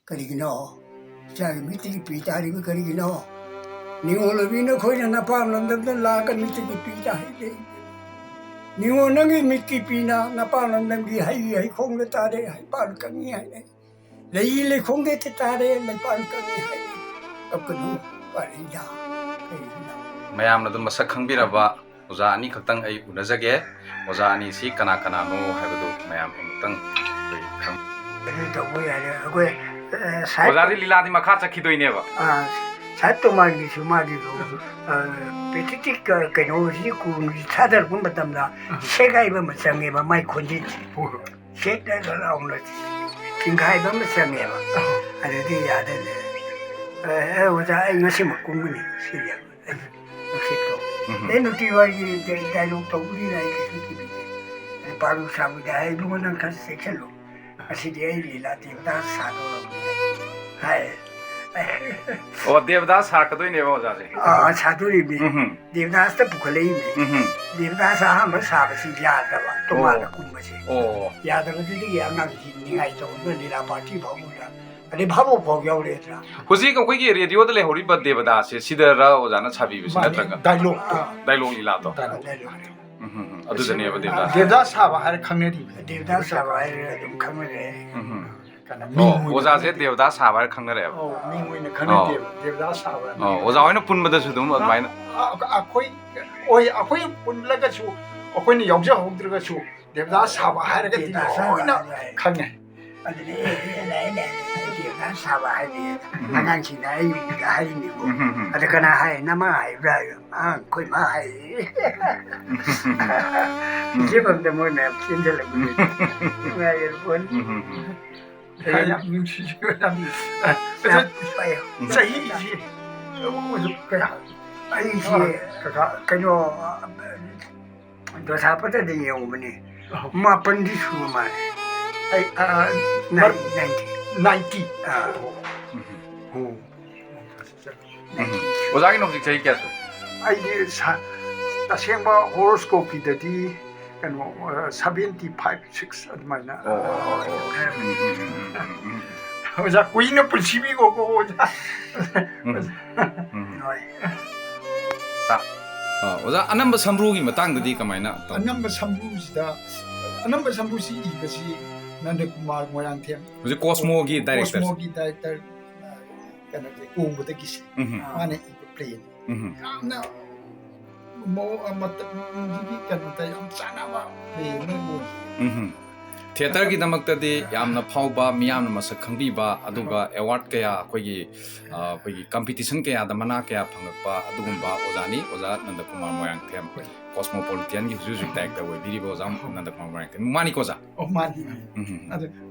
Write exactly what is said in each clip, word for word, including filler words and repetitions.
ꯀꯔꯤꯒꯤꯅꯣ? ꯏꯆꯥꯒꯤ ꯃꯤꯠꯇꯒꯤ ꯄꯤ ꯇꯥꯔꯤꯕ ꯀꯔꯤꯒꯤꯅꯣ? ꯅꯤꯉꯣꯜ ꯑꯣꯏꯕꯤ ꯅꯈꯣꯏꯅ ꯅꯄꯥꯝ ꯂꯝꯗꯝꯗ ꯂꯥꯛꯑꯒ ꯃꯤꯠꯇꯒꯤ ꯄꯤ ꯇꯥꯍꯜꯂꯦ꯫ ꯅꯤꯉꯣꯜ ꯅꯪꯒꯤ ꯃꯤꯠꯀꯤ ꯄꯤꯅ ꯅꯄꯥꯝ ꯂꯝꯗꯝꯒꯤ ꯍꯩ ꯍꯩꯈꯣꯡꯗ ꯇꯥꯔꯦ, ꯍꯩꯄꯥꯜ ꯀꯪꯉꯤ ꯍꯥꯏꯔꯦ꯫ ꯂꯩ ꯂꯩꯈꯣꯡꯗ ꯇꯥꯔꯦ, ꯂꯩꯄꯥꯜ ꯀꯪꯉꯤ ꯍꯥꯏꯔꯦ꯫ ꯀꯞꯀꯅꯨ, ꯋꯥꯔꯤꯗ ꯀꯔꯤꯒꯤꯅꯣ? ꯃꯌꯥꯝꯅ ꯑꯗꯨꯝ ꯃꯁꯛ ꯈꯪꯕꯤꯔꯕ ꯑꯣꯖꯥ ꯑꯅꯤ ꯈꯛꯇꯪ ꯑꯩ ꯎꯅꯖꯒꯦ꯫ ꯑꯣꯖꯥ ꯑꯅꯤꯁꯤ ꯀꯅꯥ ꯀꯅꯥꯅꯣ ꯍꯥꯏꯕꯗꯨ ꯃꯌꯥꯝ ꯑꯃꯨꯛꯇꯪ ꯑꯩꯈꯣꯏ ꯈꯪ- ꯑꯗꯨ ꯇꯧꯕ ꯌꯥꯔꯦ꯫ ꯑꯩꯈꯣꯏ, ꯑ, ꯁꯥꯍꯦꯕ ꯑꯣꯖꯥꯗꯤ ꯂꯤꯂꯥꯗꯤ ꯃꯈꯥ ꯆꯠꯈꯤꯗꯣꯏꯅꯦꯕ꯫ ꯑ, ꯁꯥꯍꯦꯕ ꯇꯣꯃꯥꯟꯒꯤꯁꯨ ꯃꯥꯒꯤꯁꯨ, ꯑ, patriotic, ꯑ, ꯀꯩꯅꯣꯁꯤ ꯀꯨꯝꯁꯤ ꯊꯥꯗꯔꯛꯄ ꯃꯇꯝꯗ ꯁꯦꯒꯥꯏꯕ ꯑꯃ ꯆꯪꯉꯦꯕ ꯃꯥꯏ ꯈꯣꯟꯖꯦꯜꯁꯦ꯫ ꯁꯦꯠ ꯂꯥꯎꯅ ꯆꯤꯡꯈꯥꯏꯕ ꯑꯃ ꯆꯪꯉꯦꯕ꯫ ꯑꯗꯨꯗꯤ ꯌꯥꯗꯦ꯫ ꯑ, ꯑ, ꯑꯣꯖꯥ, ꯑꯩ ꯉꯁꯤꯃꯛ ꯀꯨꯝꯒꯅꯤ ꯁꯤꯅꯦꯕ꯫ ꯑꯩ ꯅꯨꯡꯁꯤꯠꯇꯣ꯫ ꯎꯝ꯫ ꯑꯦ, ꯅꯨꯡꯇꯤ ꯋꯥꯔꯤꯒꯤ ꯗ-, dialogue ꯇꯧꯕꯅꯤꯅ ꯑꯩ ꯀꯩꯁꯨ ꯀꯤꯕꯤꯗꯦ꯫ ꯑꯩ ꯄꯥꯔꯨ ꯁꯥꯕꯗ ꯍꯥꯏ, "ꯏꯕꯨꯡꯉꯣ, ꯅꯪ ꯈꯔ ꯆꯦꯛꯁꯤꯜꯂꯨ꯫ ꯉꯁꯤꯗꯤ ꯑꯩ ꯂꯤꯂꯥ ꯗꯦꯕꯗꯥꯁ ꯁꯥꯗꯧꯔꯕꯅꯤ" ꯍꯥꯏ꯫ ꯑꯣ, ꯗꯦꯕꯗꯥꯁ ꯁꯥꯔꯛꯀꯗꯣꯏꯅꯦꯕ ꯑꯣꯖꯥꯁꯦ? ꯑꯥ, ꯁꯥꯗꯣꯔꯤꯕꯅꯤ꯫ ꯎꯝ꯫ ꯗꯦꯕꯗꯥꯁꯇ ꯄꯨꯈꯠꯂꯛꯏꯅꯤ꯫ ꯎꯝ꯫ ꯗꯦꯕꯗꯥꯁ ꯑꯍꯥꯟꯕ ꯁꯥꯕꯁꯤ ꯌꯥꯗ꯭ꯔꯕ, ꯇꯣꯉꯥꯟꯅ ꯑꯣ꯫ ꯀꯨꯝꯕꯁꯦ꯫ ꯑꯣ꯫ ꯌꯥꯗꯕꯗꯨꯗꯒꯤ ꯑꯉꯥꯡꯁꯤ ꯅꯤꯡꯉꯥꯏ ꯇꯧꯗꯅ ꯂꯤꯂꯥ party ꯐꯥꯎꯕꯗ ꯑꯗꯩ ꯚꯥꯕꯣꯛ ꯐꯥꯎ ꯌꯥꯎꯔꯦꯗꯅ꯫ ꯍꯧꯖꯤꯛ ꯑꯩꯈꯣꯏꯒꯤ ꯔꯦꯗꯤꯑꯣꯗ ꯂꯩꯍꯧꯔꯤꯕ ꯗꯦꯕꯗꯥꯁꯁꯦ ꯁꯤꯗꯔ ꯑꯣꯖꯥꯅ ꯁꯥꯕꯤꯕꯁꯤ ꯃꯥꯅꯤ, ꯅꯠꯇ꯭ꯔꯒ? Dialogue ꯇꯣ꯫ ꯑꯥ꯫ Dialogue ꯂꯤꯂꯥꯗꯣ? Dialogue꯫ ꯎꯝ, ꯎꯝ, ꯎꯝ꯫ ꯑꯗꯨꯗꯅꯦꯕ ꯗꯦꯕꯗꯥꯁ꯫ ꯗꯦꯕꯗꯥꯁ ꯁꯥꯕ ꯍꯥꯏꯔ ꯈꯪꯅꯔꯤꯕ꯫ ꯗꯦꯕꯗꯥꯁ ꯁꯥꯕ ꯍꯥꯏꯔꯒ ꯑꯗꯨꯝ ꯈꯪꯅꯔꯦ꯫ ꯎꯝ, ꯎꯝ꯫ ꯀꯩꯅꯣ, ꯑꯣ, ꯃꯤꯡ ꯑꯣꯏꯅ ꯑꯣꯖꯥꯁꯦ ꯈꯪꯅꯩ꯫ ꯗꯦꯕꯗꯥꯁ ꯁꯥꯕ ꯍꯥꯏꯔ ꯈꯪꯅꯔꯦꯕ꯫ ꯑꯣ, ꯃꯤꯡ ꯑꯣꯏꯅ ꯈꯪꯅꯩ, ꯑꯣ꯫ ꯗꯦꯕ-, ꯗꯦꯕꯗꯥꯁ ꯁꯥꯕ ꯍꯥꯏꯅ꯫ ꯑꯣ, ꯑꯣꯖꯥ ꯍꯣꯏꯅ ꯄꯨꯟꯕꯗꯁꯨ ꯑꯗꯨꯝ ꯑꯗꯨꯃꯥꯏꯅ? ꯑ-, ꯑ-, ꯑꯩꯈꯣꯏ, ꯍꯣꯏ, ꯑꯩꯈꯣꯏ ꯄꯨꯜꯂꯒꯁꯨ, ꯑꯩꯈꯣꯏꯅ ꯌꯥꯎꯖꯍꯧꯗ꯭ꯔꯒꯁꯨ, ꯗꯦꯕꯗꯥꯁ ꯁꯥꯕ ꯍꯥꯏꯔꯒꯗꯤ ꯗꯦꯕꯗꯥꯁ ꯁꯥꯕ ꯂꯣꯏꯅ ꯍꯥꯏꯔꯒ ꯈꯪꯉꯦ꯫ ꯑꯗꯨꯗꯤ ꯑꯦ, ꯑꯦ, ꯂꯥꯛꯑꯦ, ꯂꯥꯛꯑꯦ, ꯂꯥꯛꯑꯦ, ꯗꯦꯕꯗꯥꯁ ꯁꯥꯕ ꯍꯥꯏꯔꯦ꯫ ꯎꯝ꯫ ꯑꯉꯥꯡꯁꯤꯡꯅ ꯑꯩ ꯎꯕꯗ ꯍꯥꯏꯔꯤꯅꯦꯀꯣ꯫ ꯎꯝ, ꯎꯝ, ꯎꯝ꯫ ꯑꯗ ꯀꯅꯥ ꯍꯥꯏ? ꯅꯃꯥ ꯍꯥꯏꯕ꯭ꯔꯥ? ꯑꯥ, ꯑꯩꯈꯣꯏ ꯃꯥ ꯍꯥꯏꯌꯦ꯫ ꯎꯝ꯫ ꯏꯆꯦ ꯐꯝꯗ ꯃꯣꯏ ꯃꯌꯥꯝ ꯆꯦꯟꯁꯤꯜꯂꯛꯄꯗꯣ꯫ ꯎꯝ꯫ ꯅꯨꯡꯉꯥꯏꯈ꯭ꯔ ꯄꯣꯠꯅꯤ꯫ ꯎꯝ, ꯎꯝ, ꯎꯝ꯫ ꯌꯥꯝ ꯅꯨꯡꯁꯤꯌꯦ꯫ ꯌꯥꯝ, ꯌꯥꯝ ꯐꯩ꯫ ꯆꯍꯤꯁꯤ ꯀꯌꯥ? ꯑꯩꯁꯦ ꯀꯀꯥ꯫ ꯀꯩꯅꯣ, ꯗꯣꯁꯥꯄꯇꯗ ꯌꯦꯡꯉꯨꯕꯅꯤ꯫ ꯑꯍꯣ꯫ ꯃꯥꯄꯟꯗꯤ ꯁꯨꯕ ꯃꯥꯜꯂꯦ꯫ ꯑꯩ, ꯑ, ꯅꯥꯏꯟ-, ꯃꯔ-, ꯅꯥꯏꯟꯇꯤ꯫ ꯅꯥꯏꯟꯇꯤ꯫ ꯑꯥ꯫ ꯎꯝ꯫ ꯑꯣ꯫ ꯎꯝ꯫ ꯑꯣꯖꯥꯒꯤꯅ ꯍꯧꯖꯤꯛ ꯆꯍꯤ ꯀꯌꯥ ꯁꯨꯔꯦ? ꯑꯩꯗꯤ ꯁ-, ꯇꯁꯦꯡꯕ horoscope ꯀꯤꯗꯗꯤ ꯀꯩꯅꯣ, ꯑ, seventy five, six ꯑꯗꯨꯃꯥꯏꯅ꯫ ꯑꯣ, ꯑꯣ, ꯑꯣ, ꯑꯣ꯫ ꯎꯝ, ꯎꯝ, ꯎꯝ, ꯎꯝ, ꯎꯝ, ꯎꯝ꯫ ꯑꯣꯖꯥ ꯀꯨꯏꯅ ꯄꯨꯟꯁꯤꯕꯤꯈꯣꯀꯣ ꯑꯣꯖꯥ꯫ ꯎꯝ꯫ ꯎꯝ꯫ ꯁꯥ-, ꯑ, ꯑꯣꯖꯥ, ꯑꯅꯝꯕ ꯁꯝꯕ꯭ꯔꯨꯒꯤ ꯃꯇꯥꯡꯗꯗꯤ ꯀꯃꯥꯏꯅ ꯇꯧ? ꯑꯅꯝꯕ ꯁꯝꯕ꯭ꯔꯨꯁꯤꯗ, ꯑꯅꯝꯕ ꯁꯝꯕ꯭ꯔꯨꯁꯤ ꯏꯕꯁꯤ ꯅꯟꯗ ꯀꯨꯃꯥꯔ ꯃꯣꯏꯔꯥꯡꯊꯦꯝ, ꯍꯧꯖꯤꯛ ꯀꯣꯁꯃꯣꯒꯤ ꯗꯥꯏꯔꯦꯛꯇꯔ꯫ ꯀꯣꯁꯃꯣꯒꯤ ꯗꯥꯏꯔꯦꯛꯇꯔ, ꯀꯩꯅꯣꯁꯦ, ꯀꯣꯡꯕꯗꯒꯤꯁꯦ, ꯎꯝ꯫ ꯃꯥꯅ ꯏꯕ ꯄ꯭ꯂꯦꯅꯤ꯫ ꯎꯝ꯫ ꯌꯥꯝꯅ ꯃꯑꯣꯡ, ꯃꯇꯝꯒꯤ ꯀꯩꯅꯣꯗ ꯌꯥꯝ ꯆꯥꯟꯅꯕ ꯄ꯭ꯂꯦ ꯑꯃ ꯑꯣꯏ꯫ ꯎꯝ꯫ ꯊꯤꯌꯦꯇꯔꯒꯤꯗꯃꯛꯇꯗꯤ ꯌꯥꯝꯅ ꯐꯥꯎꯕ, ꯃꯤꯌꯥꯝꯅ ꯃꯁꯛ ꯈꯪꯕꯤꯕ, ꯑꯗꯨꯒ ꯑꯦꯋꯥꯔꯗ ꯀꯌꯥ, ꯑꯩꯈꯣꯏꯒꯤ, ꯑ, ꯑꯩꯈꯣꯏꯒꯤ ꯀꯝꯄꯤꯇꯤꯁꯟ ꯀꯌꯥꯗ ꯃꯅꯥ ꯀꯌꯥ ꯐꯪꯉꯛꯄ ꯑꯗꯨꯒꯨꯝꯕ ꯑꯣꯖꯥꯅꯤ, ꯑꯣꯖꯥ ꯅꯟꯗ ꯀꯨꯃꯥꯔ ꯃꯣꯏꯔꯥꯡꯊꯦꯝ꯫ ꯀꯣꯁꯃꯣꯄꯣꯂꯤꯇꯤꯌꯟꯒꯤ ꯍꯧꯖꯤꯛ ꯍꯧꯖꯤꯛ ꯗꯥꯏꯔꯦꯛꯇꯔ ꯑꯣꯏꯕꯤꯔꯤꯕ ꯑꯣꯖꯥ ꯅꯟꯗ ꯀꯨꯃꯥꯔ ꯃꯣꯏꯔꯥꯡꯊꯦꯝ꯫ ꯃꯥꯅꯤꯀꯣ ꯑꯣꯖꯥ? ꯑꯣ, ꯃꯥꯅꯤ, ꯃꯥꯅꯤ꯫ ꯎꯝ꯫ ꯑꯗꯨ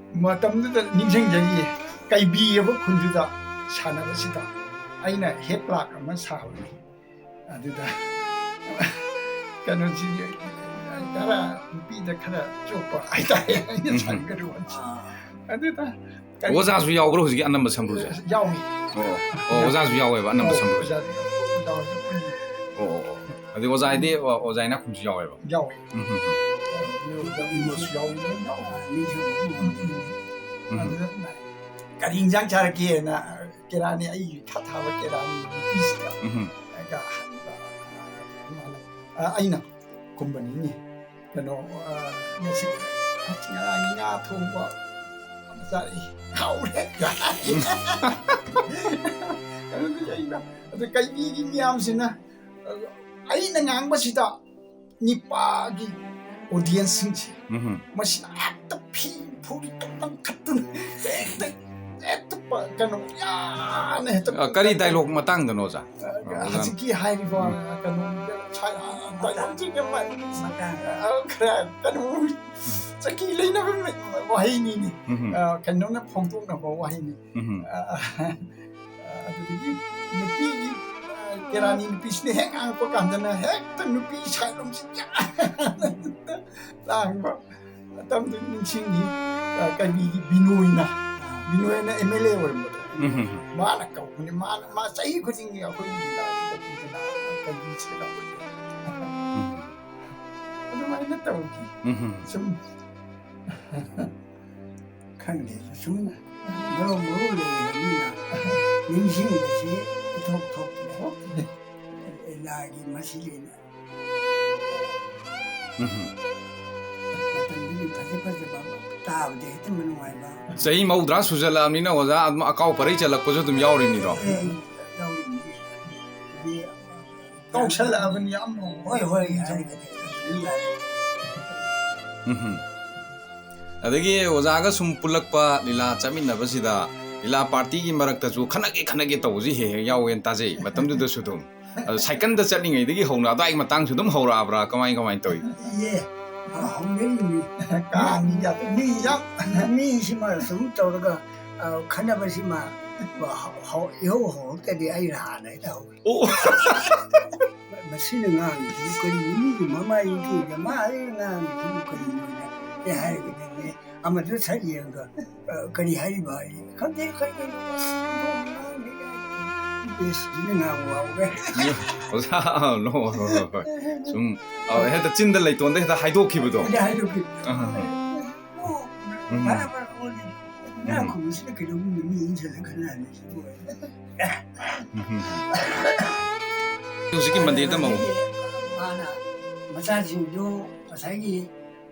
ꯃꯇꯝꯗꯨꯗ ꯅꯤꯡꯁꯤꯡꯖꯔꯤꯌꯦ, ꯀꯩꯕꯤ ꯍꯥꯏꯕ ꯈꯨꯟꯗꯨꯗ ꯁꯥꯟꯅꯕꯁꯤꯗ ꯑꯩꯅ ꯍꯦꯠ ꯀ꯭ꯂꯥꯔꯛ ꯑꯃ ꯁꯥꯍꯧꯔꯤ꯫ ꯑꯗꯨꯗ ꯀꯩꯅꯣꯁꯤ ꯈꯔ ꯅꯨꯄꯤꯗ ꯈꯔ ꯆꯣꯞꯄ ꯍꯥꯏꯇꯥꯔꯦ, ꯑꯩꯅ ꯎꯝ꯫ ꯁꯥꯟꯅꯒꯗꯧꯕꯁꯦ꯫ ꯑꯗꯨꯗ ꯀꯔꯤ ꯑꯣꯖꯥꯁꯨ ꯌꯥꯎꯕ꯭ꯔꯣ ꯍꯧꯖꯤꯛꯀꯤ ꯑꯅꯝꯕ ꯁꯝꯕ꯭ꯔꯨꯁꯦ? ꯌꯥꯎꯏ꯫ ꯑꯣ, ꯑꯣ, ꯑꯣꯖꯥꯁꯨ ꯌꯥꯎꯋꯦꯕ ꯑꯅꯝꯕ ꯁꯝꯕ꯭ꯔꯨꯁꯦ? ꯑꯣꯖꯥꯁꯨ ꯌꯥꯎꯏ, ꯑꯣꯖꯥꯁꯨ ꯄꯨꯜꯂꯤ꯫ ꯑꯣ, ꯑꯣ, ꯑꯣ꯫ ꯑꯗꯨꯗꯤ ꯑꯣꯖꯥ ꯍꯥꯏꯗꯤ, ꯑꯣ, ꯑꯣꯖꯥ ꯏꯅꯥꯈꯨꯟꯁꯨ ꯌꯥꯎꯋꯦꯕ? ꯌꯥꯎꯏ꯫ ꯎꯝ, ꯎꯝ, ꯎꯝ꯫ ꯑꯗꯨꯗ ꯏꯃꯣꯁꯨ ꯌꯥꯎꯏ, ꯂꯣꯏ ꯌꯥꯎꯏ꯫ ꯎꯝ꯫ ꯑꯗꯨꯗ ꯀꯔꯤ ꯏꯟꯖꯥꯡ ꯆꯥꯔꯛꯀꯦꯅ ꯀꯦꯔꯥꯅꯤ, ꯑꯩ ꯏꯊꯥ ꯊꯥꯕ ꯀꯦꯔꯥꯅꯤ ꯅꯨꯄꯤꯁꯤꯗ ꯎꯝ꯫ ꯑꯩꯒ ꯍꯟꯕ ꯃꯥꯅ, ꯑ, ꯑꯩꯅ ꯈꯨꯝꯕꯅꯤꯅꯦ, ꯀꯩꯅꯣ, ꯑ, ꯉꯁꯤ, ꯑꯁ, ꯉꯔꯥꯡꯒꯤ ꯉꯥ ꯊꯣꯡꯕ ꯑꯃ ꯆꯥꯔꯛꯏ, ꯍꯥꯎꯔꯦ꯫ ꯑꯗꯨꯗꯤ ꯑꯩꯅ, ꯑꯗꯨ ꯀꯩꯕꯤꯒꯤ ꯃꯤꯌꯥꯝꯁꯤꯅ, ꯑ, ꯑꯩꯅ ꯉꯥꯡꯕꯁꯤꯗ ꯅꯤꯄꯥꯒꯤ ꯑꯣꯗꯤꯌꯟꯁꯁꯤꯡꯁꯦ ꯎꯝ꯫ ꯃꯁꯤꯅ ꯍꯦꯛꯇ ꯐꯤ ꯐꯨꯔꯤꯠꯇꯣ ꯀꯟꯈꯠꯇꯨꯅ ꯍꯦꯛꯇ, ꯍꯦꯛꯇ ꯄ-, ꯀꯩꯅꯣ ꯌꯥꯅ ꯍꯦꯛꯇ ꯑ, ꯀꯔꯤ ꯗꯥꯏꯂꯣꯒ ꯃꯇꯥꯡꯗꯅꯣ ꯑꯣꯖꯥ? ꯑ, ꯍꯧꯖꯤꯛꯀꯤ ꯍꯥꯏꯔꯤꯕ ꯎꯝ꯫ ꯀꯩꯅꯣ ꯁꯥ-, ꯗꯥꯏꯂꯣꯒꯁꯤꯡꯁꯦ ꯃ-, ꯑ, ꯈꯔ ꯀꯩꯅꯣ ꯆꯀꯤ ꯂꯩꯅꯕ ꯋꯥꯍꯩꯅꯤꯅꯦ꯫ ꯎꯝ꯫ ꯑ, ꯀꯩꯅꯣꯅ ꯐꯣꯡꯗꯣꯛꯅꯕ ꯋꯥꯍꯩꯅꯤ꯫ ꯎꯝ꯫ ꯑ, ꯑꯗꯨꯗꯒꯤ ꯅꯨꯄꯤꯒꯤ, ꯑ, ꯀꯦꯔꯥꯅꯤ ꯅꯨꯄꯤꯁꯤꯅ ꯍꯦꯛ ꯉꯥꯡꯉꯛꯄ ꯀꯥꯟꯗꯅ ꯍꯦꯛꯇ ꯅꯨꯄꯤ ꯁꯥꯏꯠꯂꯣꯝꯁꯤ ꯂꯥꯡꯕ ꯃꯇꯝꯗꯨ ꯅꯤꯡꯁꯤꯡꯉꯤ꯫ ꯑ, ꯀꯩꯕꯤꯒꯤ ꯕꯤꯅꯣꯏꯅ, ꯕꯤꯅꯣꯏꯅ ꯑꯦꯝ ꯑꯦꯜ ꯑꯦ ꯑꯣꯏꯔꯝꯕꯗꯣ꯫ ꯎꯝ꯫ ꯃꯥꯅ ꯀꯧꯕꯅꯤ, ꯃꯥꯅ, ꯃꯥ ꯆꯍꯤ ꯈꯨꯗꯤꯡꯒꯤ ꯑꯩꯈꯣꯏꯒꯤ ꯂꯤꯂꯥꯁꯤꯗ ꯄꯨꯗꯅ ꯀꯩꯕꯤꯁꯤꯗ ꯂꯧꯕꯅꯤ꯫ ꯎꯝ꯫ ꯑꯗꯨꯃꯥꯏꯅ ꯇꯧꯈꯤ꯫ ꯎꯝ꯫ ꯁꯨꯝ ꯈꯪꯗꯦ, ꯁꯨꯝ ꯃꯔꯨ ꯃꯔꯨ ꯂꯩꯔꯕꯅꯤꯅ ꯅꯤꯡꯁꯤꯡꯕꯁꯤ ꯏꯊꯣꯛ ꯊꯣꯛꯇ꯭ꯔꯦ꯫ ꯂꯥꯏꯒꯤ ꯃꯁꯤꯗꯤ ꯎꯝꯍꯨꯝ꯫ ꯃꯇꯝꯗꯨꯒꯤ ꯐꯖ ꯐꯖꯕ ꯇꯥꯕꯗ ꯍꯦꯛꯇ ꯅꯨꯡꯉꯥꯏꯕ꯫ ꯆꯍꯤ ꯃꯧꯗ꯭ꯔꯥ ꯁꯨꯖꯜꯂꯛꯑꯕꯅꯤꯅ ꯑꯣꯖꯥ ꯑꯗꯨꯝ ꯑꯀꯥꯎ ꯄꯔꯩ ꯆꯠꯂꯛꯄꯁꯨ ꯑꯗꯨꯝ ꯌꯥꯎꯔꯤꯅꯤꯗꯣ꯫ ꯑꯦ, ꯌꯥꯎꯔꯤꯅꯤ꯫ ꯑꯗꯨꯗꯤ ꯀꯥꯎꯁꯜꯂꯛꯑꯕꯅꯤ ꯌꯥꯝ꯫ ꯍꯣꯏ ꯍꯣꯏ ꯍꯥꯏꯔꯒꯗꯤ ꯑꯗꯨꯝ ꯌꯥꯔꯦ꯫ ꯎꯝꯍꯨꯝ꯫ ꯑꯗꯒꯤ ꯑꯣꯖꯥꯒ ꯁꯨꯝ ꯄꯨꯜꯂꯛꯄ ꯂꯤꯂꯥ ꯆꯠꯃꯤꯟꯅꯕꯁꯤꯗ ꯂꯤꯂꯥ ꯄꯥꯔꯇꯤꯒꯤ ꯃꯔꯛꯇꯁꯨ ꯈꯠꯅꯒꯦ ꯈꯠꯅꯒꯦ ꯇꯧꯕꯁꯤ ꯍꯦꯛ ꯍꯦꯛ ꯌꯥꯎꯋꯦꯅ ꯇꯥꯖꯩ ꯃꯇꯝꯗꯨꯗꯁꯨ ꯑꯗꯨꯝ꯫ ꯑꯗꯣ ꯁꯥꯏꯀꯜꯗ ꯆꯠꯂꯤꯉꯩꯗꯒꯤ ꯍꯧꯅ ꯑꯗꯨꯋꯥꯏꯒꯤ ꯃꯇꯥꯡꯁꯨ ꯑꯗꯨꯝ ꯍꯧꯔꯛꯑꯕ꯭ꯔꯥ, ꯀꯃꯥꯏ ꯀꯃꯥꯏꯅ ꯇꯧꯏ? ꯏꯌꯦ, ꯑ, ꯍꯧꯅꯔꯤꯅꯤ꯫ ꯀꯥꯡꯒꯤ ꯌꯥꯝ ꯃꯤ ꯌꯥꯝ꯫ ꯃꯤꯁꯤꯃ ꯁꯨꯝ ꯇꯧꯔꯒ, ꯑ, ꯈꯠꯅꯕꯁꯤꯃ ꯍꯧ- ꯍꯧ- ꯏꯍꯧ ꯍꯧꯔꯛꯇꯗꯤ ꯑꯩꯅ ꯍꯥꯟꯅ ꯍꯦꯛꯇ ꯍꯧꯏ꯫ ꯑꯣ꯫ ꯃꯁꯤꯅ ꯉꯥꯡꯉꯤꯁꯤꯕꯨ ꯀꯔꯤꯅꯣ? ꯃꯤꯒꯤ ꯃꯃꯥꯏ ꯏꯟꯊꯤꯗ ꯃꯥ ꯑꯩꯅ ꯉꯥꯡꯉꯤꯁꯤꯕꯨ ꯀꯔꯤꯅꯣꯅ ꯑꯩ ꯍꯥꯏꯔꯒꯗꯤꯅꯦ, ꯑꯃꯗꯨ ꯁꯛ ꯌꯦꯡꯉꯒ, "ꯑ, ꯀꯔꯤ ꯍꯥꯏꯔꯤꯕ?" ꯍꯥꯏ, "ꯈꯪꯗꯦ, ꯀꯔꯤ ꯀꯔꯤꯅꯣ, ꯑꯁ, ꯉꯥꯡꯗꯦ, ꯉꯥꯡꯗꯦ꯫ ꯏꯁ, ꯁꯤꯅ ꯉꯥꯡꯕ ꯍꯧꯔꯦ꯫" ꯑꯣꯖꯥ, ꯅꯣ, ꯍꯣꯏ, ꯍꯣꯏ, ꯍꯣꯏ꯫ ꯁꯨꯝ, ꯑ, ꯍꯦꯛꯇ ꯆꯤꯟꯗ ꯂꯩꯇꯣꯟꯗ ꯍꯦꯛꯇ ꯍꯥꯏꯗꯣꯛꯈꯤꯕꯗꯣ꯫ ꯑꯗ ꯍꯥꯏꯗꯣꯛꯈꯤ꯫ ꯑꯍ, ꯑꯍ꯫ ꯑꯣ, ꯎꯝ꯫ ꯐꯔꯦ, ꯐꯔꯦ, ꯐꯔꯦ꯫ ꯉꯥ ꯈꯨꯝꯕꯁꯤꯅ ꯀꯩꯗꯧꯕ ꯃꯤ ꯏꯟꯁꯤꯜꯂ ꯈꯟꯅꯔꯅꯤ ꯁꯤꯕꯨ꯫ ꯎꯝ꯫ ꯍꯧꯖꯤꯛꯀꯤ ꯃꯟꯗꯤꯔꯗ ꯑꯃꯨꯛ꯫ ꯃꯥꯅ ꯃꯆꯥꯁꯤꯡꯗꯨ ꯉꯁꯥꯏꯒꯤ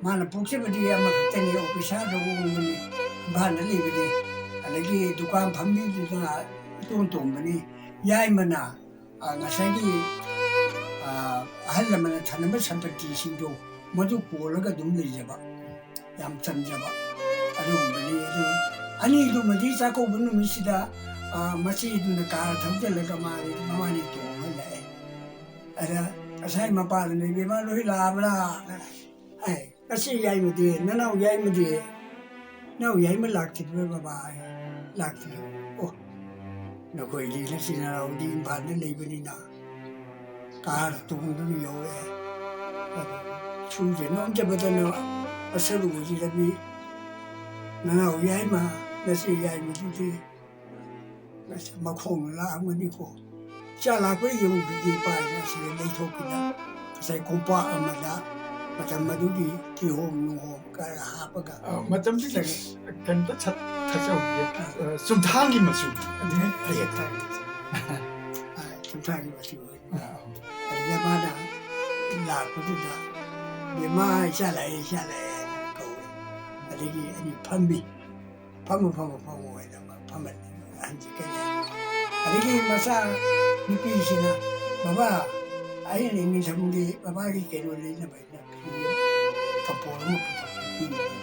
ꯃꯥꯅ ꯄꯣꯛꯆꯕꯗꯤ ꯑꯃꯈꯛꯇꯅꯤ, ꯑꯣꯐꯤꯁꯥꯔꯗ ꯑꯣꯡꯕꯅꯤ, ꯏꯝꯐꯥꯜꯗ ꯂꯩꯕꯗꯤ꯫ ꯑꯗꯒꯤ ꯗꯨꯀꯥꯟ ꯐꯝꯃꯤꯗꯨꯅ ꯏꯇꯣꯟ ꯇꯣꯟꯕꯅꯤ꯫ ꯌꯥꯏꯃꯅ, ꯑ, ꯉꯁꯥꯏꯒꯤ, ꯑ, ꯑꯍꯜ ꯂꯃꯟꯅ ꯊꯅꯝꯕ ꯁꯝꯄꯇꯤꯁꯤꯡꯗꯣ ꯃꯗꯨ ꯀꯣꯜꯂꯒ ꯑꯗꯨꯝ ꯂꯩꯖꯕ, ꯌꯥꯝ ꯆꯝꯖꯕ ꯑꯗꯨꯒꯨꯝꯕꯅꯤ꯫ ꯑꯗꯨ ꯑꯅꯤꯗꯨꯃꯗꯤ ꯆꯥꯛꯀꯧꯕ ꯅꯨꯃꯤꯠꯁꯤꯗ, ꯑ, ꯃꯆꯦꯗꯨꯅ ꯀꯥꯔ ꯊꯧꯖꯤꯜꯂꯒ ꯃꯥꯗꯤ ꯃꯕꯥꯅꯤ ꯇꯣꯡꯉ ꯂꯥꯛꯑꯦ꯫ ꯑꯗ ꯉꯁꯥꯏ ꯃꯄꯥꯗꯨꯅ, "ꯏꯕꯦꯝꯃ, ꯂꯣꯏ ꯂꯥꯛꯑꯕ꯭ꯔꯥ?" ꯑꯦ, "ꯉꯁꯤ ꯌꯥꯏꯃꯗꯤ, ꯅꯅꯥꯎ ꯌꯥꯏꯃꯗꯤ?" "ꯅꯅꯥꯎ ꯌꯥꯏꯃ ꯂꯥꯛꯇ꯭ꯔꯤꯕ꯭ꯔꯥ ꯕꯕꯥ?" ꯍꯥꯏ꯫ "ꯂꯥꯛꯇ꯭ꯔꯤ꯫" "ꯑꯣ, ꯅꯈꯣꯏꯗꯤ ꯅꯆꯤꯟ ꯅꯅꯥꯎꯗꯤ ꯏꯝꯐꯥꯜꯗ ꯂꯩꯕꯅꯤꯅ ꯀꯥꯔ ꯇꯣꯡꯗꯨꯅ ꯌꯧꯔꯛꯑꯦ꯫ ꯑꯗꯨ ꯁꯨꯝꯁꯦ ꯅꯣꯝꯖꯕꯗꯅ ꯑꯁꯔꯨꯕꯁꯤꯗꯗꯤ ꯅꯅꯥꯎ ꯌꯥꯏꯃ, ꯅꯆꯦ ꯌꯥꯏꯃꯗꯨꯗꯤ ꯃꯈꯣꯡ ꯂꯥꯛꯑꯝꯒꯅꯤꯀꯣ꯫ ꯏꯆꯥ ꯂꯥꯛꯄ ꯌꯦꯡꯉꯨꯕꯗꯤ ꯄꯥꯏꯅ ꯑꯁꯤꯗ ꯂꯩꯊꯣꯛꯈꯤꯗ ꯉꯁꯥꯏ ꯀꯣꯝꯄꯥꯛ ꯑꯃꯗ ꯃꯇꯝ ꯑꯗꯨꯒꯤ ꯀꯤꯍꯣꯝ ꯅꯨꯡꯍꯣꯝ ꯈꯔ ꯍꯥꯞꯄꯒ ꯑ, ꯃꯇꯝꯗꯨꯗꯤ ꯆꯠꯂꯦ꯫ ꯀꯩꯝꯇ ꯊꯠ- ꯊꯠꯆꯍꯧꯗꯦ꯫ ꯑ, ꯆꯨꯝꯊꯥꯡꯒꯤ ꯃꯆꯨ꯫ ꯑꯗꯨꯅ ꯐꯩꯌꯦ꯫ ꯑ, ꯆꯨꯝꯊꯥꯡꯒꯤ ꯃꯆꯨ ꯑꯣꯏꯅ꯫ ꯑ, ꯑꯗꯨꯗ ꯃꯥꯅ ꯂꯥꯛꯄꯗꯨꯗ, "ꯕꯦꯝꯃ, ꯏꯆꯥ ꯂꯥꯛꯑꯦ, ꯏꯆꯥ ꯂꯥꯛꯑꯦ" ꯍꯥꯏꯅ ꯀꯧꯋꯦ꯫ ꯑꯗꯒꯤ ꯑꯩ ꯐꯝꯃꯤ꯫ "ꯐꯝꯃꯨ, ꯐꯝꯃꯨ, ꯐꯝꯃꯨ" ꯍꯥꯏꯅ ꯃꯥ ꯐꯝꯍꯜꯂꯦ꯫ ꯑꯍꯟꯁꯤ ꯀꯩꯅꯣ꯫ ꯑꯗꯒꯤ ꯃꯆꯥ ꯅꯨꯄꯤꯁꯤꯅ, "ꯕꯕꯥ, ꯑꯩꯅ ꯅꯤꯡꯊꯝꯒꯤ ꯕꯕꯥꯒꯤ ꯀꯩꯅꯣ ꯂꯩꯅꯕ ꯑꯩꯅ ꯐꯤ ꯀꯄꯣꯔ ꯑꯃ ꯄꯨꯊꯣꯛꯄꯤꯕꯅꯤ꯫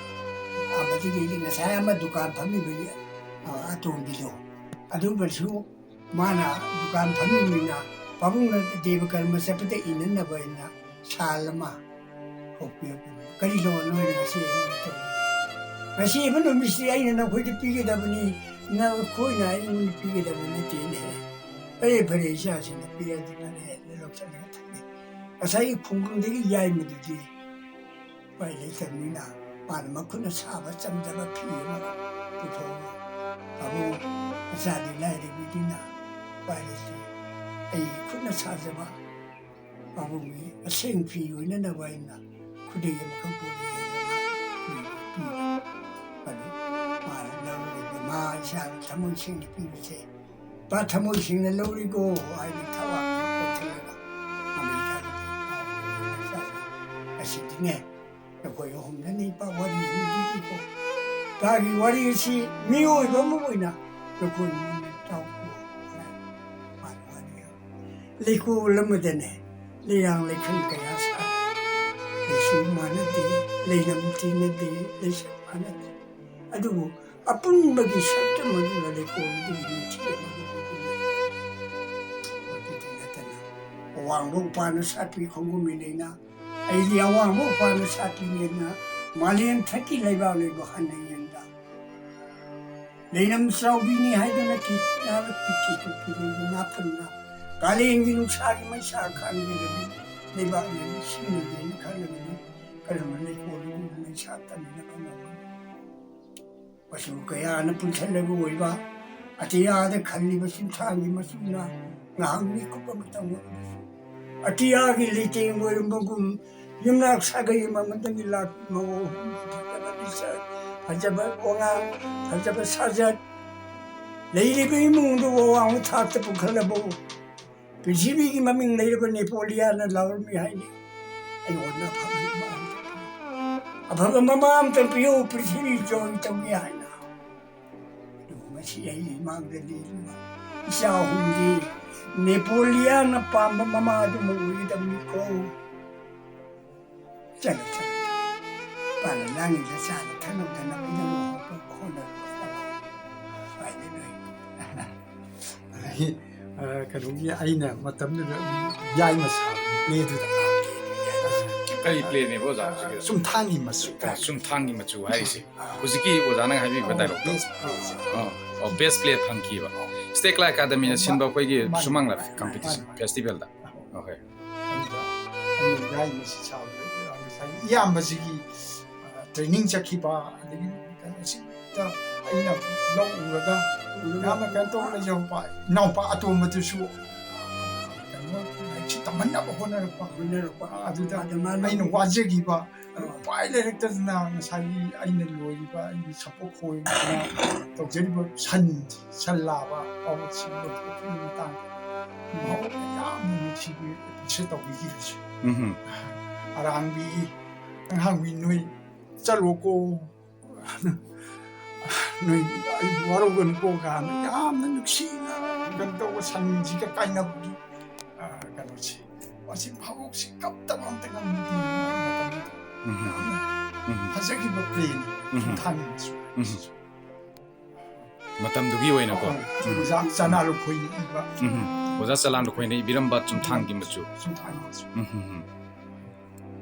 ꯑꯃꯗꯒꯤꯗꯤ ꯉꯁꯥꯏ ꯑꯃ ꯗꯨꯀꯥꯟ ꯐꯝꯃꯤꯕꯒꯤ, ꯑ, ꯑꯇꯣꯝꯕꯤꯗꯣ, ꯑꯗꯨꯃꯁꯨ ꯃꯥꯅ ꯗꯨꯀꯥꯟ ꯐꯝꯃꯤꯕꯅꯤꯅ ꯄꯥꯕꯨꯡꯅ ꯗꯦꯕ ꯀꯔꯃ ꯆꯠꯄꯗ ꯏꯅꯅꯕ ꯍꯥꯏꯅ ꯁꯥꯜ ꯑꯃ ꯀꯣꯛꯄꯤꯔꯛꯄꯅꯤ꯫ ꯀꯔꯤꯅꯣ ꯅꯣꯏꯅ ꯉꯁꯤ ꯑꯩꯉꯣꯟꯗ ꯇꯧꯔꯤꯕ? ꯉꯁꯤ ꯍꯥꯏꯕ ꯅꯨꯃꯤꯠꯁꯤ ꯑꯩꯅ ꯅꯈꯣꯏꯗ ꯄꯤꯒꯗꯕꯅꯤ, ꯅꯈꯣꯏꯅ ꯑꯩꯉꯣꯟꯗ ꯄꯤꯒꯗꯕ ꯅꯠꯇꯦꯅꯦ꯫ ꯐꯔꯦ, ꯐꯔꯦ, ꯏꯆꯥꯁꯤꯡꯅ ꯄꯤꯔꯗꯤ ꯐꯔꯦ ꯍꯥꯏꯅ ꯂꯧꯁꯤꯜꯂꯒ ꯊꯝꯃꯦ꯫ ꯉꯁꯥꯏꯒꯤ ꯈꯣꯡꯒꯪꯗꯒꯤ ꯌꯥꯏꯃꯗꯨꯗꯤ ꯎꯄꯥꯏ ꯂꯩꯇꯕꯅꯤꯅ ꯃꯥꯅ ꯃꯈꯨꯠꯅ ꯁꯥꯕ ꯆꯝꯖꯕ ꯐꯤ ꯑꯃ ꯄꯨꯊꯣꯛꯑꯒ, "ꯄꯥꯕꯨꯡ, ꯃꯆꯥꯗꯤ ꯂꯥꯏꯔꯕꯤꯅꯤꯅ ꯎꯄꯥꯏ ꯂꯩꯇꯦ꯫ ꯑꯩ ꯈꯨꯠꯅ ꯁꯥꯖꯕ ꯄꯥꯕꯨꯡꯒꯤ ꯑꯁꯦꯡ ꯐꯤ ꯑꯣꯏꯅꯅꯕ ꯑꯩꯅ ꯈꯨꯗꯩ ꯑꯃꯈꯛ ꯄꯨꯔꯛꯑꯦ" ꯍꯥꯏꯅ ꯃꯥ ꯄꯤꯔꯦ꯫ ꯑꯗꯨ ꯃꯥꯅ ꯂꯧꯔꯒ, "ꯃꯥ ꯏꯁꯥꯅ ꯊꯃꯣꯏ ꯁꯦꯡꯅ ꯄꯤꯕꯁꯦ ꯄꯥ ꯊꯃꯣꯏ ꯁꯦꯡꯅ ꯂꯧꯔꯤꯀꯣ" ꯍꯥꯏꯅ ꯊꯋꯥꯏ ꯀꯣꯟꯁꯤꯜꯂꯒ ꯑꯃꯦꯔꯤꯀꯥꯗ ꯆꯠꯂꯦ꯫ ꯑꯁꯤꯗꯤꯅꯦ, ꯑꯩꯈꯣꯏ ꯑꯍꯨꯝꯗꯅꯤ ꯄꯥ ꯋꯥꯔꯤ ꯑꯃ ꯂꯤꯔꯤꯀꯣ꯫ ꯄꯥꯒꯤ ꯋꯥꯔꯤ ꯑꯁꯤ ꯃꯤꯑꯣꯏꯕ ꯑꯃ ꯑꯣꯏꯅ ꯅꯈꯣꯏ ꯃꯨꯟꯅ ꯇꯥꯎꯀꯣ꯫ ꯃꯥꯒꯤ ꯋꯥꯔꯤ ꯑꯃ꯫ ꯂꯩꯀꯣꯜ ꯑꯃꯗꯅꯦ ꯂꯩꯔꯥꯡ ꯂꯩꯈꯜ ꯀꯌꯥ ꯁꯥꯏ꯫ ꯂꯩꯁꯨ ꯃꯥꯟꯅꯗꯦ, ꯂꯩꯅꯝ ꯇꯤꯟꯅꯗꯦ, ꯂꯩꯁꯛ ꯃꯥꯟꯅꯗꯦ꯫ ꯑꯗꯨꯕꯨ ꯑꯄꯨꯟꯕꯒꯤ ꯁꯛꯇꯝ ꯑꯗꯨꯅ ꯂꯩꯀꯣꯜ ꯑꯗꯨꯒꯤ ꯅꯤꯡꯊꯤꯖꯅ ꯎꯠꯂꯤ꯫ ꯃꯗꯨꯇ ꯅꯠꯇꯅ ꯑꯋꯥꯡꯕ ꯎꯄꯥꯜꯅ ꯁꯥꯠꯄꯤ ꯈꯣꯡꯒꯨꯝ ꯏꯂꯩꯅ ꯑꯩꯗꯤ ꯑꯋꯥꯡꯕ ꯎꯄꯥꯜꯅ ꯁꯥꯠꯄꯤꯅꯦꯅ ꯃꯥꯂꯦꯝ ꯊꯛꯀꯤ ꯂꯩꯕꯥꯛ ꯂꯩꯕ ꯍꯟꯅ ꯌꯦꯡꯗ ꯂꯩꯔꯝ ꯆꯥꯎꯕꯤꯅꯤ ꯍꯥꯏꯗꯨꯅ ꯀꯤꯅꯥꯅ ꯀꯤꯊꯤ ꯇꯨꯞꯄꯤꯔꯤꯕ ꯅꯥꯄꯨꯟꯅ ꯀꯥꯂꯦꯟꯒꯤ ꯅꯨꯡꯁꯥꯒꯤ ꯃꯩꯁꯥ ꯈꯥꯡꯂꯤꯕꯅꯤ꯫ ꯂꯩꯕꯥꯛꯅ ꯏꯁꯤꯡꯅ ꯌꯦꯟ ꯈꯜꯂꯕꯅꯤ꯫ ꯀꯔꯝꯕ ꯂꯩꯀꯣꯜ ꯑꯗꯨꯅ ꯃꯩꯁꯥ ꯇꯝꯅꯕ ꯉꯝꯒꯅꯤ? ꯃꯆꯨ ꯀꯌꯥꯅ ꯄꯨꯟꯁꯤꯜꯂꯕ ꯑꯣꯏꯕ ꯑꯇꯤꯌꯥꯗ ꯈꯜꯂꯤꯕ ꯆꯤꯡꯁꯥꯡꯒꯤ ꯃꯆꯨꯅ ꯉꯥꯏꯍꯥꯛ ꯃꯤꯀꯨꯞ ꯑꯃꯇꯪ ꯑꯣꯏꯔꯕꯁꯨ ꯑꯇꯤꯌꯥꯒꯤ ꯂꯩꯇꯦꯡ ꯑꯣꯏꯔꯝꯕꯒꯨꯝ ꯌꯨꯝꯅꯥꯛ ꯁꯥꯒꯩ ꯑꯃꯃꯝꯗꯒꯤ ꯂꯥꯛꯄ ꯃꯧ ꯑꯍꯨꯝꯒꯤ ꯐꯖꯕ ꯂꯤꯆꯠ, ꯐꯖꯕ ꯋꯥꯉꯥꯡ, ꯐꯖꯕ ꯁꯥꯖꯠ, ꯂꯩꯔꯤꯕ ꯏꯃꯨꯡꯗꯨꯕꯨ ꯑꯋꯥꯡꯕ ꯊꯥꯛꯇ ꯄꯨꯈꯠꯂꯕꯨ ꯄ꯭ꯔꯤꯊꯤꯕꯤꯒꯤ ꯃꯃꯤꯡ ꯂꯩꯔꯕ ꯅꯦꯄꯣꯂꯤꯌꯥꯟꯅ ꯂꯥꯎꯔꯝꯃꯤ ꯍꯥꯏꯅꯤ꯫ ꯑꯩꯉꯣꯟꯗ ꯑꯐꯕ ꯏꯃꯥ ꯑꯃꯇ ꯄꯤꯌꯨ, ꯑꯐꯕ ꯃꯃꯥ ꯑꯃꯇ ꯄꯤꯌꯨ, ꯄ꯭ꯔꯤꯊꯤꯕꯤ ꯖꯣꯏ ꯇꯧꯒꯦ ꯍꯥꯏꯅ꯫ ꯑꯗꯨꯕꯨ ꯉꯁꯤ ꯑꯩ ꯏꯃꯥꯡꯗ ꯂꯦꯡꯂꯤꯕ ꯏꯆꯥ ꯑꯍꯨꯝꯗꯤ ꯅꯦꯄꯣꯂꯤꯌꯥꯟꯅ ꯄꯥꯝꯕ ꯃꯃꯥ ꯑꯗꯨꯃꯛ ꯑꯣꯏꯒꯗꯕꯅꯤꯀꯣ꯫ ꯆꯠꯂꯣ, ꯆꯠꯂꯣ, ꯆꯠꯂꯣ꯫ ꯄꯥꯅ ꯂꯥꯡꯉꯤꯗ ꯆꯥꯅ ꯊꯛꯅꯕꯗ ꯅꯪ ꯍꯣꯠꯅꯔꯣ, ꯍꯣꯠꯅꯔꯣ꯫ ꯁ꯭ꯋꯥꯏꯗ ꯅꯣꯏ꯫ ꯑꯗꯒꯤ, ꯑ, ꯀꯩꯅꯣꯒꯤ ꯑꯩꯅ ꯃꯇꯝꯗꯨꯗ ꯌꯥꯏꯃ ꯁꯥꯕꯒꯤ ꯄ꯭ꯂꯦꯗꯨꯗ ꯀꯔꯤ ꯄ꯭ꯂꯦꯅꯦꯕ ꯑꯣꯖꯥ ꯍꯧꯖꯤꯛꯀꯤꯗꯣ? ꯆꯨꯝꯊꯥꯡꯒꯤ ꯃꯆꯨ꯫ ꯑꯣ, ꯆꯨꯝꯊꯥꯡꯒꯤ ꯃꯆꯨ ꯍꯥꯏꯔꯤꯁꯦ꯫ ꯍꯧꯖꯤꯛꯀꯤ ꯑꯣꯖꯥꯅ ꯍꯥꯏꯕꯤꯕ ꯑꯣ, ꯗꯥꯏꯂꯣꯛꯇꯣ? ꯕꯦꯁ ꯄ꯭ꯂꯦꯁꯦ꯫ ꯑꯣ, ꯑꯣ, ꯕꯦꯁ ꯄ꯭ꯂꯦ ꯐꯪꯈꯤꯕ꯫ ꯁ꯭ꯇꯦꯠ ꯀꯂꯥ ꯑꯦꯀꯥꯗꯃꯤꯅ ꯃꯥ-, ꯁꯤꯟꯕ ꯑꯩꯈꯣꯏꯒꯤ ꯃꯥꯅꯤ, ꯁꯨꯃꯥꯡ ꯃꯥꯅꯤ, ꯂꯥꯏꯐ ꯀꯝꯄꯤꯇꯤꯁꯟ ꯃꯥꯅꯤ, ꯃꯥꯅꯤ꯫ ꯐꯦꯁꯇꯤꯚꯦꯜꯗ꯫ ꯑꯣꯀꯦ꯫ ꯑꯗꯨꯗ ꯑꯩꯅ ꯌꯥꯏꯃꯁꯤ ꯁꯥꯕꯗ ꯉꯁꯥꯏ ꯏꯌꯥꯝꯕꯁꯤꯒꯤ, ꯑ, ꯇ꯭ꯔꯦꯅꯤꯡ ꯆꯠꯈꯤꯕ, ꯑꯗꯒꯤ ꯀꯩꯅꯣꯁꯤꯗ ꯑꯩꯅ ꯂꯧ ꯎꯔꯒ ꯌꯥꯝꯅ ꯀꯩꯅꯣ ꯇꯧꯔ ꯂꯩꯖꯍꯧꯕ ꯏꯅꯥꯎꯄꯥ ꯑꯇꯣꯝꯕꯗꯨꯁꯨ, ꯑ, ꯀꯩꯅꯣ ꯂꯥꯏꯔꯤꯛꯁꯤ ꯇꯝꯍꯟꯅꯕ ꯍꯣꯠꯅꯔꯛꯄ꯫ ꯍꯣꯠꯅꯔꯛꯄ꯫ ꯑꯗꯨꯗ ꯑꯗ ꯃꯥꯅ ꯑꯩꯅ ꯋꯥꯖꯈꯤꯕ, ꯑꯗꯨ ꯎꯄꯥꯏ ꯂꯩꯔꯛꯇꯗꯅ ꯉꯁꯥꯏꯒꯤ ꯑꯩꯅ ꯂꯣꯏꯔꯤꯕ ꯑꯩꯒꯤ ꯁꯄꯣ ꯈꯣꯏꯅ ꯇꯧꯖꯔꯤꯕ ꯁꯟ, ꯁꯟ ꯂꯥꯕ ꯐꯥꯎꯕ ꯁꯤꯒꯨꯝꯕ ꯊꯕꯛꯀꯤ ꯃꯇꯥꯡꯗ ꯃꯍꯥꯛꯅ ꯌꯥꯝꯅ ꯅꯨꯡꯁꯤꯕꯤ ꯑꯦꯄ꯭ꯔꯤꯁꯤꯌꯦꯠ ꯇꯧꯕꯤꯈꯤꯕꯁꯦ꯫ ꯎꯝꯍꯨꯝ꯫ ꯑꯔꯥꯡꯕꯤ, ꯑꯉꯥꯡꯕꯤ ꯅꯣꯏ ꯆꯠꯂꯣꯀꯣ꯫ ꯅꯣꯏ ꯑꯩ ꯋꯥꯔꯧꯒꯅꯨꯀꯣ ꯀꯥꯏꯅ ꯌꯥꯝꯅ ꯅꯨꯡꯁꯤꯅ ꯀꯩꯅꯣ ꯇꯧꯕ ꯁꯟꯁꯤꯒ ꯀꯥꯏꯅꯕꯒꯤ, ꯑ, ꯀꯩꯅꯣꯁꯦ꯫ ꯃꯁꯤ ꯚꯥꯕꯣꯛꯁꯤ ꯀꯞꯇꯕ ꯑꯝꯇ ꯉꯝꯗꯦ ꯃꯇꯝꯗꯨꯗ꯫ ꯎꯝ꯫ ꯌꯥꯝꯅ ꯎꯝ꯫ ꯐꯖꯈꯤꯕ ꯄ꯭ꯂꯦꯅꯤ꯫ ꯎꯝ꯫ ꯆꯨꯝꯊꯥꯡꯒꯤ ꯃꯆꯨ꯫ ꯎꯝ꯫ ꯃꯇꯝꯗꯨꯒꯤ ꯑꯣꯏꯅꯀꯣ꯫ ꯑ, ꯎꯝ꯫ ꯑꯣꯖꯥ ꯆꯅꯥ ꯂꯨꯈꯣꯏꯅ ꯏꯕ꯫ ꯎꯝ꯫ ꯑꯣꯖꯥ ꯆꯅꯥ ꯂꯨꯈꯣꯏꯅ ꯏꯕꯤꯔꯝꯕ ꯆꯨꯝꯊꯥꯡꯒꯤ ꯃꯆꯨ꯫ ꯆꯨꯝꯊꯥꯡꯒꯤ ꯃꯆꯨ꯫ ꯎꯝ, ꯎꯝ, ꯎꯝ꯫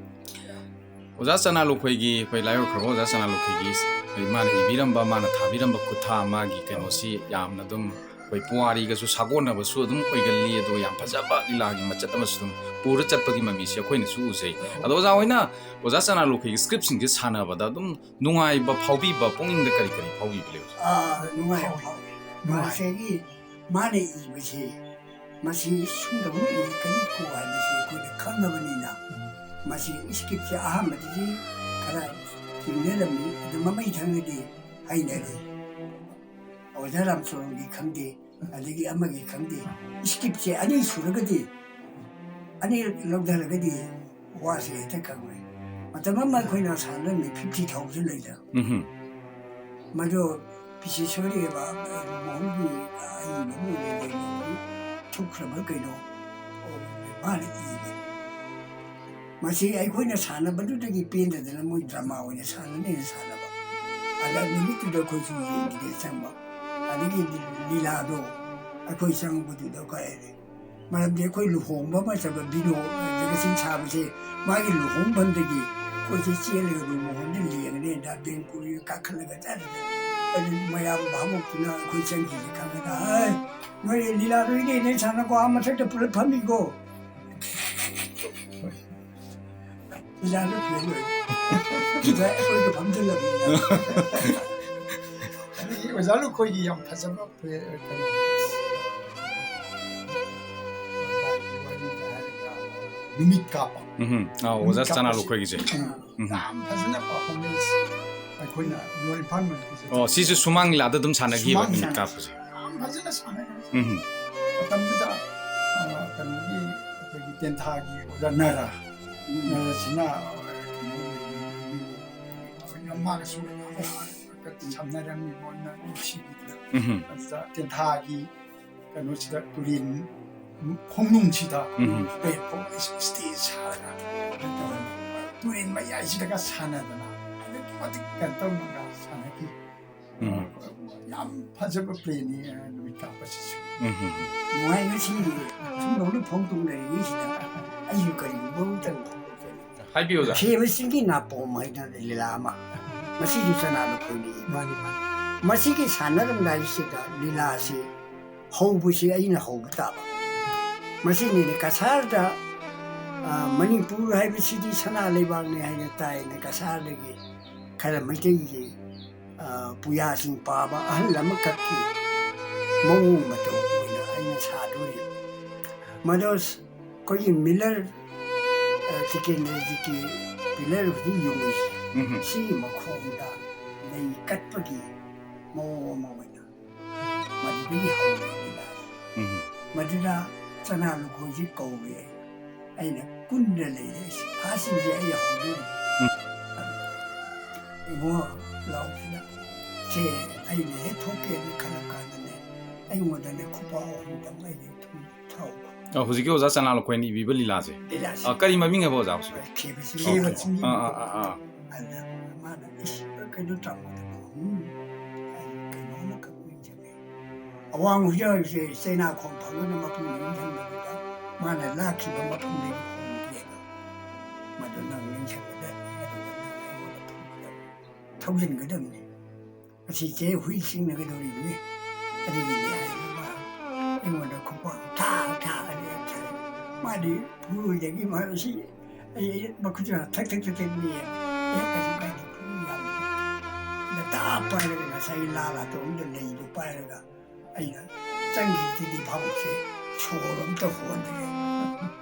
ꯑꯣꯖꯥ ꯆꯅꯥ ꯂꯨꯈꯣꯏꯒꯤ, ꯑꯩꯈꯣꯏ ꯂꯥꯏꯑꯣꯏꯈ꯭ꯔꯕ ꯑꯣꯖꯥ ꯆꯅꯥ ꯂꯨꯈꯣꯏꯒꯤ ꯑꯩꯈꯣꯏ ꯃꯥꯅ ꯏꯕꯤꯔꯝꯕ, ꯃꯥꯅ ꯊꯥꯕꯤꯔꯝꯕ ꯈꯨꯠꯊꯥ, ꯃꯥꯒꯤ ꯀꯩꯅꯣꯁꯤ ꯌꯥꯝꯅ ꯑꯗꯨꯝ ꯑꯩꯈꯣꯏ ꯄꯨꯋꯥꯔꯤꯒꯁꯨ ꯁꯥꯒꯣꯟꯅꯕꯁꯨ ꯑꯗꯨꯝ ꯑꯣꯏꯒꯜꯂꯤ, ꯑꯗꯨꯒ ꯌꯥꯝ ꯐꯖꯕ ꯂꯤꯂꯥꯒꯤ ꯃꯆꯠ ꯑꯃꯁꯨ ꯑꯗꯨꯝ ꯄꯨꯔ ꯆꯠꯄꯒꯤ ꯃꯃꯤꯁꯦ ꯑꯩꯈꯣꯏꯅꯁꯨ ꯎꯖꯩ꯫ ꯑꯗꯣ ꯑꯣꯖꯥ ꯍꯣꯏꯅ ꯑꯣꯖꯥ ꯆꯅꯥ ꯂꯨꯈꯣꯏꯒꯤ ꯁ꯭ꯀ꯭ꯔꯤꯞꯁꯤꯡꯁꯦ ꯁꯥꯟꯅꯕꯗ ꯑꯗꯨꯝ ꯅꯨꯡꯉꯥꯏꯕ ꯐꯥꯎꯕꯤꯕ, ꯄꯨꯛꯅꯤꯡꯗ ꯀꯔꯤ ꯀꯔꯤ ꯐꯥꯎꯕꯤꯕ ꯂꯩ, ꯑꯣꯖꯥ? ꯑꯥ, ꯅꯨꯡꯉꯥꯏꯕ ꯐꯥꯎꯏ꯫ ꯅꯨꯡꯉꯥꯏ꯫ ꯉꯁꯥꯏꯒꯤ ꯃꯥꯅ ꯏꯕꯁꯦ, ꯃꯁꯤ ꯁꯨꯝꯗꯧꯅ ꯏꯔꯛꯀꯅꯤꯀꯣ ꯍꯥꯏꯕꯁꯤ ꯑꯩꯈꯣꯏꯅ ꯈꯪꯉꯕꯅꯤꯅ, ꯎꯝ꯫ ꯃꯁꯤ ꯁ꯭ꯀꯤꯞꯁꯦ ꯑꯍꯥꯟꯕꯗꯗꯤ ꯈꯔ ꯆꯤꯡꯅꯔꯝꯃꯤ, ꯑꯗꯨ ꯃꯃꯩ ꯊꯪꯅꯗꯤ ꯍꯩꯅꯔꯦ꯫ ꯑꯣꯖꯥ ꯔꯥꯝꯆꯣꯔꯟꯒꯤ ꯈꯪꯗꯦ, ꯑꯗꯒꯤ ꯑꯃꯒꯤ ꯈꯪꯗꯦ, ꯁ꯭ꯀꯤꯞꯁꯦ ꯑꯅꯤ ꯁꯨꯔꯒꯗꯤ, ꯑꯅꯤ ꯂꯧꯊꯔꯒꯗꯤ ꯋꯥꯁꯦ ꯍꯦꯛꯇ ꯈꯪꯉꯣꯏ꯫ ꯃꯇꯝ ꯑꯃ ꯑꯩꯈꯣꯏꯅ ꯁꯥꯟꯅꯔꯝꯃꯤ ꯐꯤꯐꯇꯤ ꯊꯥꯎꯖꯟ ꯂꯩꯗ꯫ ꯎꯝꯍꯨꯝ꯫ ꯃꯗꯨ ꯄꯤꯁꯦꯁꯣꯔꯤ ꯍꯥꯏꯕ ꯃꯣꯍꯟꯒꯤ ꯑꯏꯕ ꯑꯃ ꯂꯩꯕꯅꯤ, ꯊꯣꯛꯈ꯭ꯔꯕ ꯀꯩꯅꯣ, ꯃꯥꯅ ꯏꯕꯅꯤ꯫ ꯃꯁꯤ ꯑꯩꯈꯣꯏꯅ ꯁꯥꯟꯅꯕꯗꯨꯗꯒꯤ ꯄꯦꯟꯗꯗꯅ ꯃꯣꯏ ꯗ꯭ꯔꯃꯥ ꯑꯣꯏꯅ ꯁꯥꯟꯅꯅꯦꯅ ꯁꯥꯟꯅꯕ꯫ ꯑꯗ ꯅꯨꯃꯤꯠꯇꯨꯗ ꯑꯩꯈꯣꯏꯁꯨ ꯌꯦꯡꯈꯤꯗꯦ ꯆꯪꯕ꯫ ꯑꯗꯒꯤ ꯂꯤꯂꯥꯗꯣ ꯑꯩꯈꯣꯏ ꯆꯪꯕꯗꯨꯗ ꯀꯥꯏ, ꯃꯔꯝꯗꯤ ꯑꯩꯈꯣꯏ ꯂꯨꯍꯣꯡꯕ ꯑꯃ ꯆꯠꯄ ꯕꯤꯅꯣ ꯖꯒꯠꯁꯤꯡ ꯁꯥꯕꯁꯦ ꯃꯥꯒꯤ ꯂꯨꯍꯣꯡꯐꯝꯗꯒꯤ ꯑꯩꯈꯣꯏꯁꯦ ꯆꯦꯜꯂꯒ ꯂꯨꯍꯣꯡꯐꯝꯗ ꯂꯦꯡꯉꯅꯦꯅ ꯕꯦꯡꯀꯨꯔꯤꯗ ꯀꯥꯈꯠꯂꯒ ꯆꯠꯂꯒ ꯑꯗꯨ ꯃꯌꯥꯝ ꯚꯥꯕꯣꯛꯇꯨꯅ ꯑꯩꯈꯣꯏ ꯆꯪꯈꯤꯁꯦ ꯈꯪꯉꯒ, "ꯑꯦ, ꯅꯣꯏ ꯂꯤꯂꯥꯗꯣ ꯏꯅꯦ ꯏꯅꯦ ꯁꯥꯟꯅꯀꯣ, ꯑꯥ ꯃꯊꯛꯇ ꯄꯨꯂꯞ ꯐꯝꯃꯤꯀꯣ"꯫ ꯂꯤꯂꯥꯗꯣ ꯐꯦꯜ ꯑꯣꯏ꯫ ꯁꯤꯗ ꯑꯩꯈꯣꯏꯒ ꯐꯝꯖꯤꯜꯂꯕꯅꯤꯅ꯫ ꯑꯗꯒꯤ ꯑꯣꯖꯥ ꯂꯨꯈꯣꯏꯒꯤ ꯌꯥꯝ ꯐꯖꯕ ꯄ꯭ꯔꯦ-, ꯀꯩꯅꯣ, ꯅꯨꯃꯤꯠ ꯀꯥꯞꯄ꯫ ꯎꯝꯍꯨꯝ꯫ ꯑꯥ, ꯑꯣꯖꯥ ꯅꯨꯃꯤꯠ ꯁꯅꯥ ꯀꯥꯞꯄꯁꯤ꯫ ꯂꯨꯈꯣꯏꯒꯤꯁꯦ꯫ ꯎꯝ꯫ ꯎꯝꯍꯨꯝ꯫ ꯌꯥꯝ ꯐꯖꯅ performance ꯑꯩꯈꯣꯏꯅ Lower ꯏꯝꯐꯥꯜ ꯃꯅꯤꯄꯨꯔꯁꯦ ꯑꯣ, ꯁꯤꯁꯨ ꯁꯨꯃꯥꯡ ꯂꯤꯂꯥꯗ ꯑꯗꯨꯝ ꯁꯥꯟꯅꯈꯤꯕ ꯁꯨꯃꯥꯡ ꯅꯨꯃꯤꯠ ꯂꯤꯂꯥ꯫ ꯀꯥꯞꯄꯁꯦ꯫ ꯌꯥꯝ ꯐꯖꯅ ꯁꯥꯟꯅꯈ꯭ꯔꯦ꯫ ꯎꯝꯍꯨꯝ꯫ ꯃꯇꯝꯗꯨꯗ, ꯑ, ꯀꯩꯅꯣꯒꯤ ꯑꯩꯈꯣꯏꯒꯤ ꯇꯦꯟꯊꯥꯒꯤ ꯑꯣꯖꯥ ꯅꯔꯥ, ꯎꯝ꯫ ꯅꯔꯥꯁꯤꯅ, ꯑ, ꯀꯩꯅꯣ, ꯃꯥꯅꯁꯨ ꯁꯝꯅꯔꯝꯃꯤꯕ ꯅꯨꯡꯁꯤꯕꯤꯗꯅ꯫ ꯎꯝꯍꯨꯝ꯫ ꯑꯗꯨꯗ ꯇꯦꯟꯊꯥꯒꯤ ꯀꯩꯅꯣꯁꯤꯗ ꯇꯨꯔꯦꯟ ꯈꯣꯡꯅꯨꯡꯁꯤꯗ ꯎꯝ꯫ platform stage ꯁꯥꯔꯒ ꯇꯨꯔꯦꯟ ꯃꯌꯥꯏꯁꯤꯗꯒ ꯁꯥꯟꯅꯗꯅ ꯑꯗꯨꯛꯀꯤ ꯃꯇꯤꯛ ꯀꯩꯅꯣ ꯇꯧꯅꯒ ꯁꯥꯟꯅꯈꯤ꯫ ꯎꯝ꯫ ꯌꯥꯝ ꯐꯖꯕ ꯄ꯭ꯂꯦꯅꯤ, ꯑ, ꯅꯨꯃꯤꯠ ꯀꯥꯞꯄꯁꯤꯁꯨ꯫ ꯎꯝ꯫ ꯅꯨꯡꯉꯥꯏ꯫ ꯉꯁꯤ ꯁꯨꯝꯗꯧꯅ ꯐꯣꯡꯗꯣꯛꯅꯔꯤꯉꯩꯁꯤꯗ ꯑꯩꯁꯨ ꯀꯔꯤꯒꯨꯝꯕ ꯑꯃꯇꯪ ꯐꯣꯡꯗꯣꯛꯆꯅꯤꯡꯉꯤ꯫ ꯍꯥꯏꯕꯤꯌꯨ, ꯑꯣꯖꯥ꯫ ꯊꯦꯕ ꯆꯤꯡꯒꯤ ꯅꯥꯄꯣꯝ ꯍꯥꯏꯅ ꯂꯤꯂꯥ ꯑꯃ, ꯃꯁꯤꯁꯨ ꯆꯅꯥ ꯂꯨꯈꯣꯏꯅ ꯏꯕ꯫ ꯃꯥꯅꯤ, ꯃꯥꯅꯤ꯫ ꯃꯁꯤꯒꯤ ꯁꯥꯟꯅꯔꯝꯗꯥꯏꯁꯤꯗ ꯂꯤꯂꯥꯁꯤ ꯍꯧꯕꯁꯤ ꯑꯩꯅ ꯍꯧꯕ ꯇꯥꯕ꯫ ꯃꯁꯤꯅꯤꯅꯦ ꯀꯁꯥꯔꯗ, ꯑ, ꯃꯅꯤꯄꯨꯔ ꯍꯥꯏꯕꯁꯤꯗꯤ ꯁꯅꯥ ꯂꯩꯕꯥꯛꯅꯤ ꯍꯥꯏꯅ ꯇꯥꯏꯅ ꯀꯁꯥꯔꯗꯒꯤ ꯈꯔ ꯃꯩꯇꯩꯒꯤ, ꯑ, ꯄꯨꯌꯥꯁꯤꯡ ꯄꯥꯕ ꯑꯍꯜ ꯑꯃꯈꯛꯀꯤ ꯃꯑꯣꯡ ꯃꯇꯧ ꯑꯣꯏꯅ ꯑꯩꯅ ꯁꯥꯗꯣꯔꯤ꯫ ꯃꯗꯨ ꯑꯩꯈꯣꯏꯒꯤ ꯃꯤꯂꯔ ꯇꯤꯀꯦꯟꯗ꯭ꯔꯖꯤꯠꯀꯤ ꯄꯤꯂꯔ ꯍꯧꯖꯤꯛ ꯌꯨꯡꯉꯤꯁꯦ, ꯎꯝ꯫ ꯁꯤꯒꯤ ꯃꯈꯣꯡꯗ ꯂꯩ ꯀꯠꯄꯒꯤ ꯃꯑꯣꯡ ꯑꯃ ꯑꯣꯏꯅ ꯃꯗꯨꯗꯒꯤ ꯍꯧꯔꯦ ꯂꯤꯂꯥꯁꯦ꯫ ꯎꯝ꯫ ꯃꯗꯨꯗ ꯆꯅꯥ ꯂꯨꯈꯣꯏꯁꯤ ꯀꯧꯔꯦ꯫ ꯑꯩꯅ ꯀꯨꯟꯗ ꯂꯩꯔꯦ꯫ ꯐꯥꯁꯤꯡꯁꯦ ꯑꯩ ꯍꯧꯗꯣꯔꯤ꯫ ꯎꯝ꯫ ꯏꯕꯨꯡꯉꯣ, ꯂꯥꯎꯁꯤꯗ꯫ ꯁꯦ, ꯑꯩꯅ ꯍꯦꯛ ꯊꯣꯛꯀꯦꯅ ꯈꯜꯂ ꯀꯥꯟꯗꯅꯦ, ꯑꯩꯉꯣꯟꯗꯅꯦ ꯈꯨꯄꯥꯛ ꯑꯍꯨꯝ ꯇꯝꯃꯛꯏꯅꯦ꯫ ꯊꯨꯝ ꯊꯥꯎ꯫ ꯑ, ꯍꯧꯖꯤꯛꯀꯤ ꯑꯣꯖꯥ ꯆꯅꯥ ꯂꯨꯈꯣꯏꯅ ꯏꯕꯤꯕ ꯂꯤꯂꯥꯁꯦ꯫ ꯂꯤꯂꯥꯁꯦ꯫ ꯑ, ꯀꯔꯤ ꯃꯃꯤꯡ ꯍꯥꯏꯕ ꯑꯣꯖꯥ ꯍꯧꯖꯤꯛꯀꯤ? ꯈꯦꯕ ꯆꯤꯡ꯫ ꯑꯣꯀꯦ꯫ ꯈꯦꯕ ꯆꯤꯡ꯫ ꯑꯥ, ꯑꯥ, ꯑꯥ, ꯑꯥ꯫ ꯑꯗꯨꯗ ꯃꯥꯅ, "ꯏꯁ, ꯀꯩꯅꯣ ꯇꯧꯕꯗꯕꯨ, ꯎꯝ, ꯑꯩ ꯀꯩꯅꯣꯝꯃꯈꯛ ꯅꯤꯡꯁꯤꯡꯉꯦ꯫ ꯑꯋꯥꯡ ꯍꯨꯏꯖꯥꯎꯁꯦ ꯆꯩꯅꯥꯈꯣꯡ ꯐꯪꯉꯅ ꯃꯄꯨ ꯅꯤꯡꯁꯤꯡꯕꯗꯨꯗ ꯃꯥꯅ ꯂꯥꯛꯈꯤꯕ ꯃꯐꯝꯗꯒꯤ ꯍꯣꯡꯗꯦ꯫ ꯃꯗꯨ ꯅꯪ ꯅꯤꯡꯁꯤꯡꯒꯗꯕꯅꯤ, ꯑꯗꯨꯒ ꯅꯪ ꯑꯩꯉꯣꯟꯗ ꯐꯨꯒꯗꯕꯅꯤ, ꯊꯧꯖꯤꯟꯒꯗꯕꯅꯤ꯫ ꯑꯁꯤ ꯆꯦ ꯍꯨꯏ ꯁꯤꯡꯅꯒꯗꯧꯔꯤꯕꯅꯤ꯫ ꯑꯗꯨꯒꯤꯅꯤ ꯍꯥꯏꯅ ꯃꯥ ꯑꯩꯉꯣꯟꯗ ꯈꯨꯄꯥꯛ ꯊꯥ ꯊꯥ ꯑꯅꯤꯔꯛ ꯊꯥꯏ꯫ ꯃꯥꯗꯤ ꯄꯨꯔꯣꯏꯗꯒꯤ ꯃꯥ ꯑꯁꯤ ꯑꯩ ꯃꯈꯨꯠꯇꯨꯅ ꯊꯛ ꯊꯛ ꯊꯛ ꯊꯛ ꯅꯤꯛꯑꯦ꯫ ꯑꯦ, ꯀꯩꯁꯨ ꯀꯥꯏꯗꯦ, ꯄꯨꯔꯨ ꯌꯥꯕꯅꯤ꯫ ꯅꯇꯥ ꯄꯥꯏꯔꯒ ꯉꯁꯥꯏ ꯂꯥ ꯂꯥꯇꯣꯝꯗ ꯂꯩꯗꯨ ꯄꯥꯏꯔꯒ ꯑꯩꯅ ꯆꯪꯈꯤꯕꯗꯒꯤ ꯚꯥꯕꯣꯛꯁꯦ ꯁꯣꯔ ꯑꯝꯇ ꯍꯣꯟꯗ꯭ꯔꯦ꯫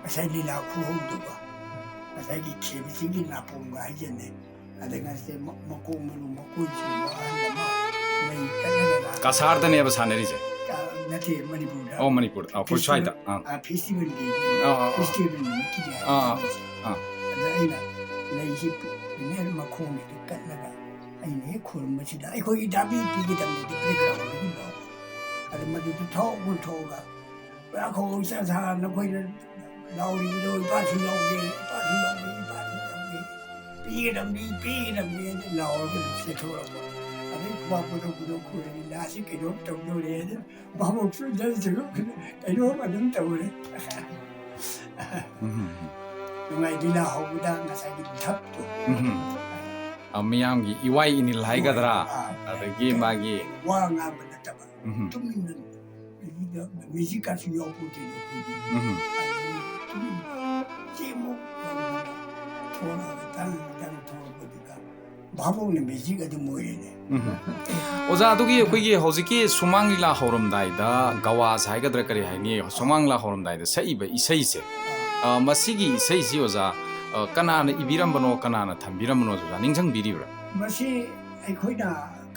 ꯉꯁꯥꯏ ꯂꯤꯂꯥ ꯈꯨꯍꯧꯗꯨꯒ, ꯉꯁꯥꯏꯒꯤ ꯈꯦꯕꯁꯤꯡꯒꯤ ꯅꯥꯄꯣꯝꯒ ꯍꯥꯏꯖꯟꯅꯩ꯫ ꯑꯗꯩ ꯉꯁꯤ ꯃ-, ꯃꯀꯣꯛ ꯃꯔꯨ ꯃꯀꯣꯏ ꯆꯤꯡꯕ ꯑꯍꯜ ꯑꯃ ꯃꯩ ꯀꯠꯂꯒ ꯂꯥꯛ-, ꯀꯁꯥꯔꯗꯅꯦꯕ ꯁꯥꯟꯅꯔꯤꯁꯦ? ꯀ-, ꯅꯠꯇꯦ, ꯃꯅꯤꯄꯨꯔꯗ꯫ ꯑꯣ, ꯃꯅꯤꯄꯨꯔꯗ꯫ ꯑꯩꯈꯣꯏ ꯐꯦꯁꯇꯤꯚꯦꯜ, ꯁ꯭ꯋꯥꯏꯗ꯫ ꯑꯥ꯫ ꯑꯥ, ꯐꯦꯁꯇꯤꯚꯦꯜꯒꯤ, ꯑꯥ, ꯑꯥ, ꯑꯥ꯫ ꯐꯦꯁꯇꯤꯚꯦꯜ ꯅꯨꯃꯤꯠꯀꯤꯅꯦ ꯑꯥ, ꯑꯥ, ꯍꯥꯏꯕ꯫ ꯑꯥ꯫ ꯑꯗ ꯑꯩꯅ ꯂꯩꯁꯤ ꯄꯤ-, ꯄꯤꯅꯔ ꯃꯈꯣꯡꯒꯤꯗ ꯀꯠꯂꯒ ꯑꯩꯅ ꯍꯦꯛ ꯈꯨꯔꯨꯝꯕꯁꯤꯗ ꯑꯩꯈꯣꯏꯒꯤ ꯗꯥꯕꯤ ꯄꯤꯒꯗꯕꯅꯤ, ꯄ꯭ꯂꯦꯒ꯭ꯔꯥꯎꯟꯗꯒꯤ ꯂꯧ꯫ ꯑꯗ ꯃꯗꯨꯗ ꯊꯣꯛ ꯑꯣꯟꯊꯣꯛꯑꯒ ꯄꯨꯔꯥ ꯈꯣꯡ ꯁꯥ ꯁꯥ ꯅꯈꯣꯏꯅ ꯂꯥꯎꯔꯤꯕꯗꯣ ꯏꯄꯥꯁꯨ ꯌꯥꯎꯒꯦ, ꯏꯄꯥꯁꯨ ꯌꯥꯎꯒꯦ, ꯏꯄꯥꯁꯨ ꯌꯥꯎꯒꯦ, ꯄꯤꯒꯗꯕꯅꯤ, ꯄꯤꯒꯗꯕꯅꯤ ꯍꯥꯏꯅ ꯂꯥꯎꯔꯒ ꯑꯗꯨꯝ ꯆꯦꯟꯊꯣꯔꯛꯄ꯫ ꯑꯗꯩ ꯈꯨꯕꯥꯛ ꯄꯨꯊꯣꯛ ꯄꯨꯊꯣꯛ ꯈꯨꯔꯦ, ꯂꯤꯂꯥꯁꯤ ꯀꯩꯅꯣꯝ ꯇꯧꯗꯧꯔꯦ ꯍꯥꯏꯅ ꯚꯥꯕꯣꯛꯁꯨ ꯏꯟꯖꯟ ꯁꯤꯡꯉꯨ ꯀꯩꯅꯣꯝ ꯑꯗꯨꯝ ꯇꯧꯔꯦ꯫ ꯎꯝ꯫ ꯅꯨꯡꯉꯥꯏ ꯂꯤꯂꯥ ꯍꯧꯕꯗ ꯉꯁꯥꯏꯒꯤ ꯙꯞꯇꯣ꯫ ꯎꯝ꯫ ꯑ, ꯃꯤꯌꯥꯝꯒꯤ ꯏꯋꯥꯏ ꯏꯅꯤꯜ ꯍꯥꯏꯒꯗ꯭ꯔꯥ? ꯑꯥ, ꯑꯗꯒꯤ ꯃꯥꯒꯤ ꯋꯥ ꯉꯥꯡꯕ ꯅꯠꯇꯕ꯫ ꯎꯝ꯫ ꯇꯨꯃꯤꯟꯅ ꯃ꯭ꯌꯨꯖꯤꯛꯀꯁꯨ ꯌꯥꯎꯄꯣꯠꯇꯦꯗ ꯑꯩꯈꯣꯏꯗꯤ꯫ ꯎꯝ꯫ ꯑꯗꯨ ꯇꯨꯃꯤꯟꯅ ꯆꯦꯃꯨꯛ ꯌꯥꯎꯗꯅ ꯊꯣꯛꯂꯛꯑꯒ ꯇꯪ ꯇꯪ ꯊꯣꯛꯂꯛꯄꯗꯨꯗ ꯚꯥꯕꯣꯛꯅ ꯃ꯭ꯌꯨꯖꯤꯛ ꯑꯗꯨꯝ ꯑꯣꯏꯔꯦꯅꯦ꯫ ꯎꯝ꯫ ꯑꯣꯖꯥ, ꯑꯗꯨꯒꯤ ꯑꯩꯈꯣꯏꯒꯤ ꯍꯧꯖꯤꯛꯀꯤ ꯁꯨꯃꯥꯡ ꯂꯤꯂꯥ ꯍꯧꯔꯝꯗꯥꯏꯗ ꯒꯋꯥꯁ ꯍꯥꯏꯒꯗ꯭ꯔꯥ ꯀꯔꯤ ꯍꯥꯏꯅꯤ, ꯁꯨꯃꯥꯡ ꯂꯤꯂꯥ ꯍꯧꯔꯝꯗꯥꯏꯗ ꯁꯛꯏꯕ ꯏꯁꯩꯁꯦ, ꯑ, ꯃꯁꯤꯒꯤ ꯏꯁꯩꯁꯤ ꯑꯣꯖꯥ, ꯑ, ꯀꯅꯥꯅ ꯏꯕꯤꯔꯝꯕꯅꯣ, ꯀꯅꯥꯅ ꯊꯝꯕꯤꯔꯝꯕꯅꯣ, ꯑꯣꯖꯥ ꯅꯤꯡꯁꯤꯡꯕꯤꯔꯤꯕ꯭ꯔꯥ? ꯃꯁꯤ ꯑꯩꯈꯣꯏꯅ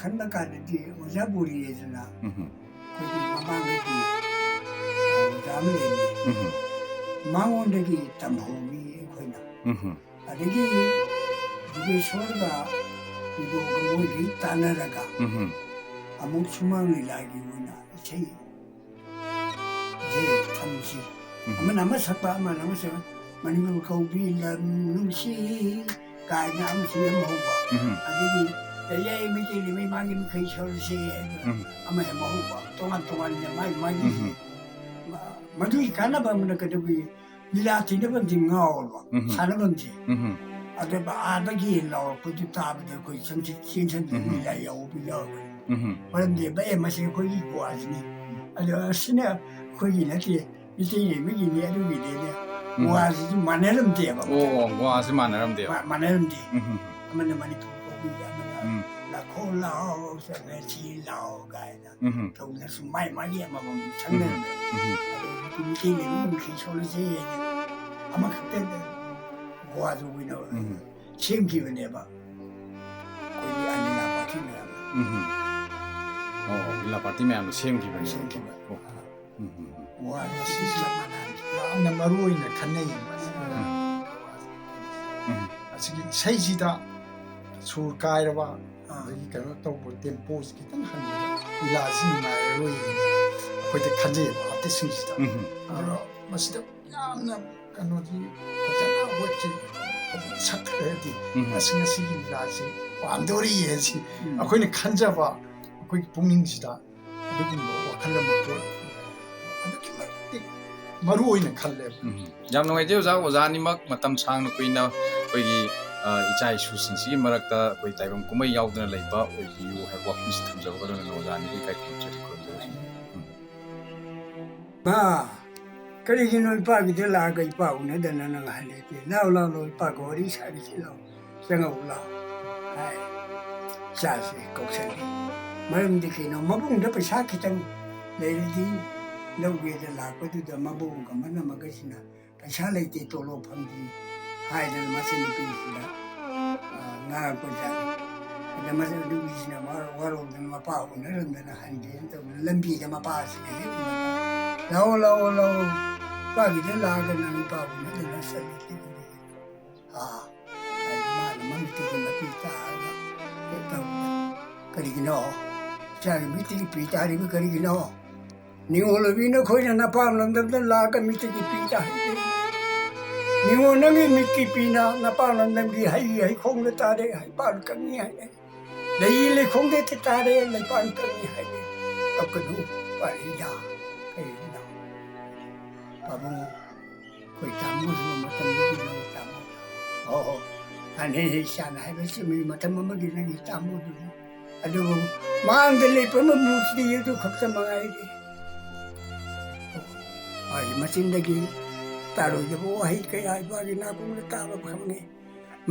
ꯈꯟꯕ ꯀꯥꯟꯗꯗꯤ ꯑꯣꯖꯥ ꯕꯣꯔꯤꯌꯦꯗꯅ ꯎꯝ, ꯑꯩꯈꯣꯏꯒꯤ ꯃꯃꯥꯡꯗꯒꯤ ꯑꯣꯖꯥ ꯑꯃ ꯂꯩꯔꯤ꯫ ꯎꯝ, ꯃꯉꯣꯟꯗꯒꯤ ꯇꯝꯍꯧꯏ ꯑꯩꯈꯣꯏꯅ꯫ ꯎꯝ, ꯑꯗꯒꯤ ꯖꯤꯒꯦꯁꯣꯔꯒ ꯏꯕꯣꯒ ꯃꯣꯏꯒꯤ ꯇꯥꯟꯅꯔꯒ ꯎꯝ, ꯑꯃꯨꯛ ꯁꯨꯃꯥꯡ ꯂꯤꯂꯥꯒꯤ ꯑꯣꯏꯅ ꯏꯁꯩ ꯁꯦ ꯊꯝꯁꯤ꯫ ꯎꯝ, ꯑꯃꯅ ꯑꯃ ꯁꯛꯄ, ꯑꯃꯅ ꯑꯃ ꯁꯛꯄ, ꯃꯅꯤꯄꯨꯔ ꯀꯧꯕꯤ ꯂꯝ ꯅꯨꯡꯁꯤ ꯀꯥꯏꯅ ꯑꯃꯁꯨ ꯌꯥꯝ ꯍꯧꯕ꯫ ꯎꯝ, ꯑꯗꯒꯤ ꯂꯩꯌꯥꯏ ꯃꯩꯇꯩ ꯂꯩꯃꯩ ꯃꯥꯒꯤ ꯃꯈꯩ ꯁꯣꯔꯁꯦ ꯍꯥꯏꯅ ꯎꯝ, ꯑꯃ ꯌꯥꯝ ꯍꯧꯕ꯫ ꯇꯣꯉꯥꯟ ꯇꯣꯉꯥꯟꯅ ꯃꯥꯒꯤ ꯃꯥꯒꯤ ꯎꯝ, ꯃ-, ꯃꯗꯨꯒꯤ ꯀꯥꯟꯅꯕ ꯑꯃꯅ ꯀꯩꯗꯧꯕꯤ ꯂꯤꯂꯥ ꯊꯤꯅꯐꯝꯁꯤ ꯉꯥꯎꯔꯕ, ꯎꯝ, ꯁꯥꯟꯅꯐꯝꯁꯤ꯫ ꯎꯝ, ꯑꯗꯨꯒ ꯑꯥꯗꯒꯤ ꯂꯥꯎꯔꯛꯄꯗꯨ ꯇꯥꯕꯗ ꯑꯩꯈꯣꯏ ꯆꯪꯁꯤꯟ ꯆꯦꯟꯁꯤꯟꯗꯅ ꯎꯝ, ꯂꯤꯂꯥ ꯌꯥꯎꯕ ꯌꯥꯎꯔꯦ꯫ ꯎꯝ, ꯃꯔꯝꯗꯤ ꯚꯥꯏ ꯃꯁꯤ ꯑꯩꯈꯣꯏꯒꯤ ꯒꯣꯋꯥꯁꯤꯅꯤ꯫ ꯑꯗꯣ ꯑꯁꯤꯅ ꯑꯩꯈꯣꯏꯒꯤ ꯅꯠꯇꯦ, ꯃꯤꯇꯩ ꯂꯩꯃꯒꯤꯅꯤ, ꯑꯗꯨꯒꯤꯅꯦꯅ ꯎꯝ꯫ ꯒꯣꯋꯥꯁꯤꯁꯨ ꯃꯥꯟꯅꯔꯝꯗꯦꯕ꯫ ꯑꯣ, ꯒꯣꯋꯥꯁꯤ ꯃꯥꯟꯅꯔꯝꯗꯦꯕ꯫ ꯃꯥ-, ꯃꯥꯟꯅꯔꯝꯗꯦ꯫ ꯎꯝ, ꯑꯃꯅ ꯃꯅꯤꯄꯨꯔ ꯀꯧꯕꯤ, ꯑꯃꯅ ꯎꯝ, ꯂꯥꯛꯈꯣ ꯂꯥꯎ, ꯆꯪꯉꯁꯤ ꯂꯥꯎ ꯀꯥꯏꯅ ꯎꯝ, ꯇꯧꯅꯁꯨ ꯃꯥꯏ ꯃꯥꯒꯤ ꯑꯃꯃꯝ ꯁꯪꯅꯔꯝꯃꯦ꯫ ꯎꯝ, ꯑꯗꯣ ꯍꯧꯖꯤꯛꯇꯤ ꯃꯤꯇꯩ ꯂꯩꯃ ꯃꯈꯩ ꯁꯣꯜꯂꯁꯦ ꯑꯃꯈꯛꯇ ꯒꯣꯋꯥꯗ ꯑꯣꯏꯅ ꯎꯝ, ꯁꯦꯝꯈꯤꯕꯅꯦꯕ꯫ ꯑꯩꯈꯣꯏꯒꯤ ꯑꯅꯤꯅ ꯄꯥꯔꯇꯤ ꯃꯌꯥꯝ ꯎꯝ꯫ ꯑꯣ, ꯂꯤꯂꯥ ꯄꯥꯔꯇꯤ ꯃꯌꯥꯝꯅ ꯁꯦꯝꯈꯤꯕꯅꯦꯕ꯫ ꯁꯦꯝꯈꯤꯕ꯫ ꯑꯣ, ꯎꯝ, ꯎꯝ, ꯎꯝ꯫ ꯒꯣꯋꯥꯗ ꯁꯤ ꯆꯞ ꯃꯥꯟꯅꯅ ꯌꯥꯝꯅ ꯃꯔꯨ ꯑꯣꯏꯅ ꯈꯟꯅꯩ꯫ ꯎꯝ꯫ ꯑꯁꯤꯒꯤ ꯏꯁꯩꯁꯤꯗ ꯁꯨꯔ ꯀꯥꯏꯔꯕ ꯑꯗꯒꯤ ꯀꯩꯅꯣ ꯇꯧꯕ ꯇꯦꯝꯄꯣꯁꯤ ꯈꯤꯇꯪ ꯍꯟꯕꯗ ꯂꯤꯂꯥꯁꯤ ꯅꯨꯡꯉꯥꯏꯔꯔꯣꯏ ꯑꯩꯈꯣꯏꯗ ꯈꯟꯖꯩꯌꯦꯕ ꯑꯥꯔꯇꯤꯁꯁꯤꯡꯁꯤꯗ꯫ ꯎꯝ꯫ ꯑꯗꯣ ꯃꯁꯤꯗ ꯌꯥꯝꯅ ꯀꯩꯅꯣꯁꯤ ꯐꯖꯅ ꯋꯦꯠꯁꯤ ꯐꯖꯅ ꯁꯛꯈ꯭ꯔꯒꯗꯤ ꯎꯝ꯫ ꯑꯁ ꯉꯁꯤꯒꯤ ꯂꯤꯂꯥꯁꯤ ꯄꯥꯝꯗꯣꯔꯤ ꯍꯥꯏꯁꯤ ꯑꯩꯈꯣꯏꯅ ꯈꯟꯖꯕ ꯑꯩꯈꯣꯏꯒꯤ ꯄꯨꯛꯅꯤꯡꯁꯤꯗ ꯑꯗꯨꯒꯨꯝꯕ ꯋꯥꯈꯜ ꯑꯃ ꯄꯣꯛꯏ꯫ ꯑꯗꯨꯛꯀꯤ ꯃꯇꯤꯛ ꯃꯔꯨ ꯑꯣꯏꯅ ꯈꯜꯂꯦꯕ꯫ ꯎꯝ꯫ ꯌꯥꯝ ꯅꯨꯡꯉꯥꯏꯖꯩ ꯑꯣꯖꯥ, ꯑꯣꯖꯥ ꯑꯅꯤꯃꯛ ꯃꯇꯝ ꯁꯥꯡꯅ ꯀꯨꯏꯅ ꯑꯩꯈꯣꯏꯒꯤ, ꯑ, ꯏꯆꯥ ꯏꯁꯨꯁꯤꯡꯁꯤꯒꯤ ꯃꯔꯛꯇ ꯑꯩꯈꯣꯏ ꯇꯥꯏꯕꯪ ꯀꯨꯝꯍꯩ ꯌꯥꯎꯗꯅ ꯂꯩꯕ ꯑꯣꯏꯕꯤꯌꯨ ꯍꯥꯏꯕ ꯋꯥꯐꯝꯁꯤ ꯊꯝꯖꯕꯒ ꯂꯣꯏꯅꯅ ꯑꯣꯖꯥ ꯑꯅꯤꯕꯨ ꯏꯀꯥꯏ ꯈꯨꯝꯅꯖꯔꯤ, ꯈꯨꯔꯨꯝꯖꯔꯤ꯫ ꯎꯝ꯫ ꯃꯥ, ꯀꯔꯤꯒꯤꯅꯣ ꯏꯄꯥꯒꯤꯗ ꯂꯥꯛꯑꯒ ꯏꯄꯥ ꯎꯅꯗꯅ ꯅꯪ ꯍꯜꯂꯛꯏ? ꯂꯥꯎ, ꯂꯥꯎ, ꯂꯥꯎ, ꯏꯄꯥꯒ ꯋꯥꯔꯤ ꯁꯥꯈꯤꯁꯤ ꯂꯥꯎ, ꯆꯪꯉꯛꯎ ꯂꯥꯎ ꯍꯥꯏ꯫ ꯏꯆꯥꯁꯦ ꯀꯧꯁꯜꯂꯤ꯫ ꯃꯔꯝꯗꯤ ꯀꯩꯅꯣ, ꯃꯕꯨꯡꯗ ꯄꯩꯁꯥ ꯈꯤꯇꯪ ꯂꯩꯔꯗꯤ ꯂꯧꯒꯦꯗ ꯂꯥꯛꯄꯗꯨꯗ ꯃꯕꯨꯡꯒ ꯃꯅꯝꯃꯒꯁꯤꯅ ꯄꯩꯁꯥ ꯂꯩꯇꯦ, ꯇꯣꯂꯣꯞ ꯐꯪꯗꯦ ꯍꯥꯏꯗꯅ ꯃꯆꯟꯅꯨꯄꯤꯁꯤꯗ, ꯑ, ꯉꯥꯡꯉꯛꯄꯖꯥꯠꯅꯤ꯫ ꯑꯗ ꯃꯆꯟꯅꯨꯄꯤꯁꯤꯅ ꯋꯥꯔꯧ-, ꯋꯥꯔꯧꯗꯅ ꯃꯄꯥ ꯎꯅꯔꯝꯗꯅ ꯍꯟꯒꯦꯅ ꯇꯧꯗꯅ ꯂꯝꯕꯤꯗ ꯃꯄꯥꯁꯤꯅ ꯍꯦꯛ ꯎꯅꯕ, "ꯂꯥꯛꯑꯣ, ꯂꯥꯛꯑꯣ, ꯂꯥꯛꯑꯣ, ꯏꯄꯥꯒꯤꯗ ꯂꯥꯛꯑꯒ ꯅꯪ ꯏꯄꯥ ꯎꯅꯗꯅ ꯆꯠꯂꯤꯁꯤ ꯀꯔꯤꯒꯤꯅꯣ?" ꯑ, ꯍꯥꯏꯗꯤ ꯃꯥꯅ ꯃꯃꯤꯠꯇꯒꯤ ꯃꯄꯤ ꯇꯥꯔꯒ ꯍꯦꯛ ꯇꯧꯕ, "ꯀꯔꯤꯒꯤꯅꯣ? ꯏꯆꯥꯒꯤ ꯃꯤꯠꯇꯒꯤ ꯄꯤ ꯇꯥꯔꯤꯕ ꯀꯔꯤꯒꯤꯅꯣ? ꯅꯤꯉꯣꯜ ꯑꯣꯏꯕꯤ ꯅꯈꯣꯏꯅ ꯅꯄꯥꯝ ꯂꯝꯗꯝꯗ ꯂꯥꯛꯑꯒ ꯃꯤꯠꯇꯒꯤ ꯄꯤ ꯇꯥꯍꯜꯂꯤ꯫ ꯅꯤꯉꯣꯜ ꯅꯪꯒꯤ ꯃꯤꯠꯀꯤ ꯄꯤꯅ ꯅꯄꯥꯝ ꯂꯝꯗꯝꯒꯤ ꯍꯩ ꯍꯩꯈꯣꯡꯗ ꯇꯥꯔꯦ, ꯍꯩꯄꯥꯜ ꯀꯪꯉꯤ ꯍꯥꯏꯔꯦ꯫ ꯂꯩ ꯂꯩꯈꯣꯡꯗ ꯇꯥꯔꯦ, ꯂꯩꯄꯥꯜ ꯀꯪꯉꯤ ꯍꯥꯏꯔꯦ꯫ ꯀꯞꯀꯅꯨ, ꯄꯥꯔꯤꯗ꯫ ꯀꯩꯒꯤꯅꯣ? ꯄꯥꯕꯨꯡ, ꯑꯩꯈꯣꯏ ꯇꯥꯃꯣꯁꯨ ꯃꯇꯝꯗꯨꯒꯤ ꯇꯥꯃꯣ꯫ ꯑꯣ, ꯑꯣ꯫ ꯑꯅꯤ ꯏꯆꯥꯅ ꯍꯥꯏꯕ ꯆꯨꯝꯃꯤ, ꯃꯇꯝ ꯑꯃꯒꯤ ꯅꯪꯒꯤ ꯇꯥꯃꯣꯗꯨꯅꯤ꯫ ꯑꯗꯨꯕꯨ ꯃꯥꯡꯗ ꯂꯦꯞꯄ ꯑꯃ ꯃꯨꯛꯇꯤ ꯑꯗꯨ ꯈꯛꯇ ꯃꯉꯥꯏꯔꯦ꯫ ꯃꯥꯒꯤ ꯃꯆꯤꯟꯗꯒꯤ ꯇꯥꯔꯣꯏꯗꯕ ꯋꯥꯍꯩ ꯀꯌꯥ ꯏꯄꯥꯒꯤ ꯅꯥꯀꯣꯡꯗ ꯇꯥꯕ ꯐꯪꯉꯤ꯫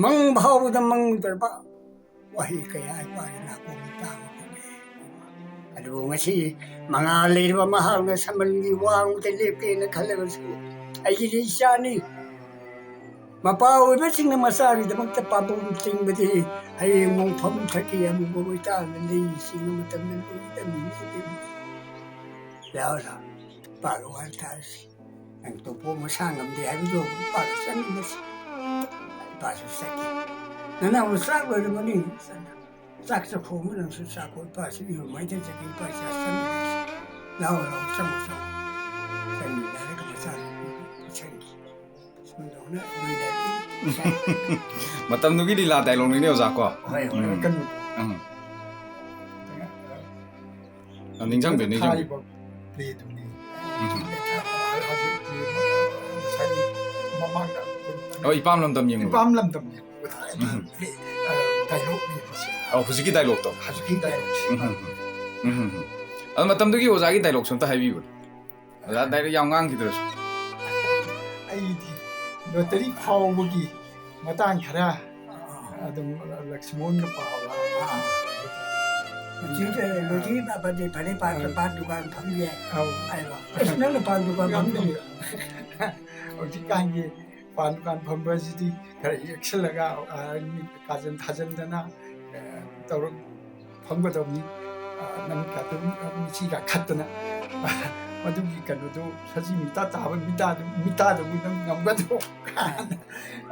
ꯃꯪ ꯐꯥꯎꯕꯗ ꯃꯪꯗ꯭ꯔꯕ ꯋꯥꯍꯩ ꯀꯌꯥ ꯏꯄꯥꯒꯤ ꯅꯥꯀꯣꯡꯗ ꯇꯥꯕ ꯐꯪꯉꯤ꯫ ꯑꯗꯨꯕꯨ ꯉꯁꯤ ꯃꯉꯥꯜ ꯂꯩꯔꯕ ꯃꯍꯥꯛꯅ ꯁꯝꯕꯜꯒꯤ ꯋꯥꯡꯃꯗ ꯂꯦꯞꯀꯦꯅ ꯈꯜꯂꯕꯁꯨ, ꯑꯩꯒꯤꯗꯤ ꯏꯆꯥꯅꯤ꯫ ꯃꯄꯥ ꯑꯣꯏꯕꯁꯤꯡꯅ ꯃꯆꯥꯒꯤꯗꯃꯛꯇ ꯄꯥꯝꯕꯣꯝ ꯇꯤꯡꯕꯗꯤ ꯍꯌꯦꯡ ꯃꯣꯡꯐꯝ ꯊꯛꯀꯤ ꯑꯃꯨꯕ ꯑꯣꯏꯇꯥꯔꯒ ꯂꯩꯁꯤꯡ ꯃꯇꯝꯗ ꯂꯣꯏ ꯇꯝꯃꯤꯟꯅꯗꯣꯏꯅꯤ꯫ ꯂꯥꯛꯑꯣ, ꯂꯥꯛꯑꯣ, ꯄꯥꯔꯣ ꯋꯥꯔꯤ ꯇꯥꯔꯁꯤ꯫ ꯅꯪ ꯇꯣꯞꯄꯣ ꯃꯁꯥ ꯉꯝꯗꯦ ꯍꯥꯏꯕꯗꯣ ꯏꯄꯥꯒ ꯆꯠꯃꯤꯟꯅꯁꯤ꯫ ꯏꯄꯥꯁꯨ ꯆꯠꯈꯤ꯫ ꯅꯅꯥꯎꯅ ꯆꯥꯛ ꯂꯣꯏꯔꯝꯃꯅꯤ꯫ ꯆꯥꯛ ꯆꯥꯛꯈꯣꯝ ꯑꯃ ꯅꯪꯁꯨ ꯆꯥꯛꯈꯣꯝ ꯏꯄꯥꯁꯨ ꯏꯔꯨ ꯃꯥꯏꯊꯖꯒꯦ, ꯏꯄꯥ ꯆꯥꯛ ꯆꯥꯃꯤꯟꯅꯁꯤ꯫ ꯂꯥꯛꯑꯣ, ꯂꯥꯛꯑꯣ, ꯆꯪꯉꯣ, ꯆꯪꯉꯣ꯫ ꯆꯪꯃꯤꯟꯅꯔꯒ ꯃꯆꯥꯅꯨꯄꯤꯕꯨ ꯄꯨꯁꯟꯈꯤ꯫ ꯁꯨꯝꯗꯧꯅ ꯂꯣꯏꯅꯔꯤ꯫ ꯃꯇꯝꯗꯨꯒꯤ ꯂꯤꯂꯥ ꯗꯥꯏꯂꯣꯛꯅꯤꯅꯦ ꯑꯣꯖꯥ ꯀꯣ? ꯍꯣꯏ, ꯍꯣꯏ, ꯎꯝ꯫ ꯀꯩꯅꯣ꯫ ꯎꯝ꯫ ꯑ, ꯅꯤꯡꯁꯤꯡꯕꯤꯌꯨ, ꯅꯤꯡꯁꯤꯡꯕꯤꯌꯨ꯫ ꯊꯥꯔꯤꯕ ꯄ꯭ꯂꯦꯗꯨꯅꯤ꯫ ꯎꯝ꯫ ꯍꯧꯖꯤꯛ ꯄ꯭ꯂꯦ ꯉꯁꯥꯏꯒꯤ ꯃꯃꯥꯡꯗ ꯑꯩꯈꯣꯏ ꯑꯣ, ꯏꯄꯥꯝ ꯂꯝꯗꯝ ꯌꯦꯡꯉꯨ꯫ ꯏꯄꯥꯝ ꯂꯝꯗꯝ ꯌꯦꯡꯉꯨ꯫ ꯑꯗꯨ ꯎꯝ꯫ ꯄ꯭ꯂꯦ, ꯑ, ꯗꯥꯏꯂꯣꯛꯅꯤ ꯃꯁꯤ꯫ ꯑꯣ, ꯍꯧꯖꯤꯛꯀꯤ ꯗꯥꯏꯂꯣꯛꯇꯣ? ꯍꯧꯖꯤꯛꯀꯤ ꯗꯥꯏꯂꯣꯛꯁꯤ꯫ ꯎꯝ, ꯎꯝ, ꯎꯝ꯫ ꯎꯝ, ꯎꯝ, ꯎꯝ꯫ ꯑꯗꯣ ꯃꯇꯝꯗꯨꯒꯤ ꯑꯣꯖꯥꯒꯤ ꯗꯥꯏꯂꯣꯛꯁꯨ ꯑꯝꯇ ꯍꯥꯏꯕꯤꯌꯨꯅꯦ꯫ ꯑꯣꯖꯥ ꯗꯥꯏꯔꯦꯛ ꯌꯥꯝ ꯉꯥꯡꯈꯤꯗ꯭ꯔꯁꯨ꯫ ꯑꯩꯗꯤ ꯂꯣꯇꯔꯤ ꯐꯥꯎꯕꯒꯤ ꯃꯇꯥꯡ ꯈꯔ ꯑꯗꯨꯝ ꯂꯛꯁꯃꯣꯟꯒ ꯄꯥꯕ, ꯍꯧꯖꯤꯛ ꯂꯣꯇ꯭ꯔꯤ ꯄꯥꯕꯗꯤ ꯐꯔꯦ, ꯄꯥꯟ, ꯄꯥꯟ ꯗꯨꯀꯥꯟ ꯐꯝꯒꯦ ꯑꯧ꯫ ꯍꯥꯏꯕ꯫ ꯑꯁ, ꯅꯪꯅ ꯄꯥꯟ ꯗꯨꯀꯥꯟ ꯐꯝꯗꯣꯏꯔꯣ? ꯍꯧꯖꯤꯛꯀꯥꯟꯒꯤ ꯄꯥꯟ ꯗꯨꯀꯥꯟ ꯐꯝꯕꯁꯤꯗꯤ ꯈꯔ ꯌꯦꯛꯁꯜꯂꯒ, ꯑ, ꯃꯤ ꯀꯥꯖꯟ ꯊꯥꯖꯟꯗꯅ, ꯑ, ꯇꯧꯔ ꯐꯝꯒꯗꯕꯅꯤ꯫ ꯑ, ꯅꯪ ꯀꯥꯇꯨ ꯃꯤꯆꯤ ꯀꯥꯈꯠꯇꯅ ꯃꯗꯨꯒꯤ ꯀꯩꯅꯣꯗꯣ ꯁꯖꯤ ꯃꯤꯇꯥ ꯇꯥꯕ ꯃꯤꯇꯥꯗꯨ, ꯃꯤꯇꯥꯗꯨꯕꯨ ꯅꯪ ꯉꯝꯒꯗ꯭ꯔꯣ?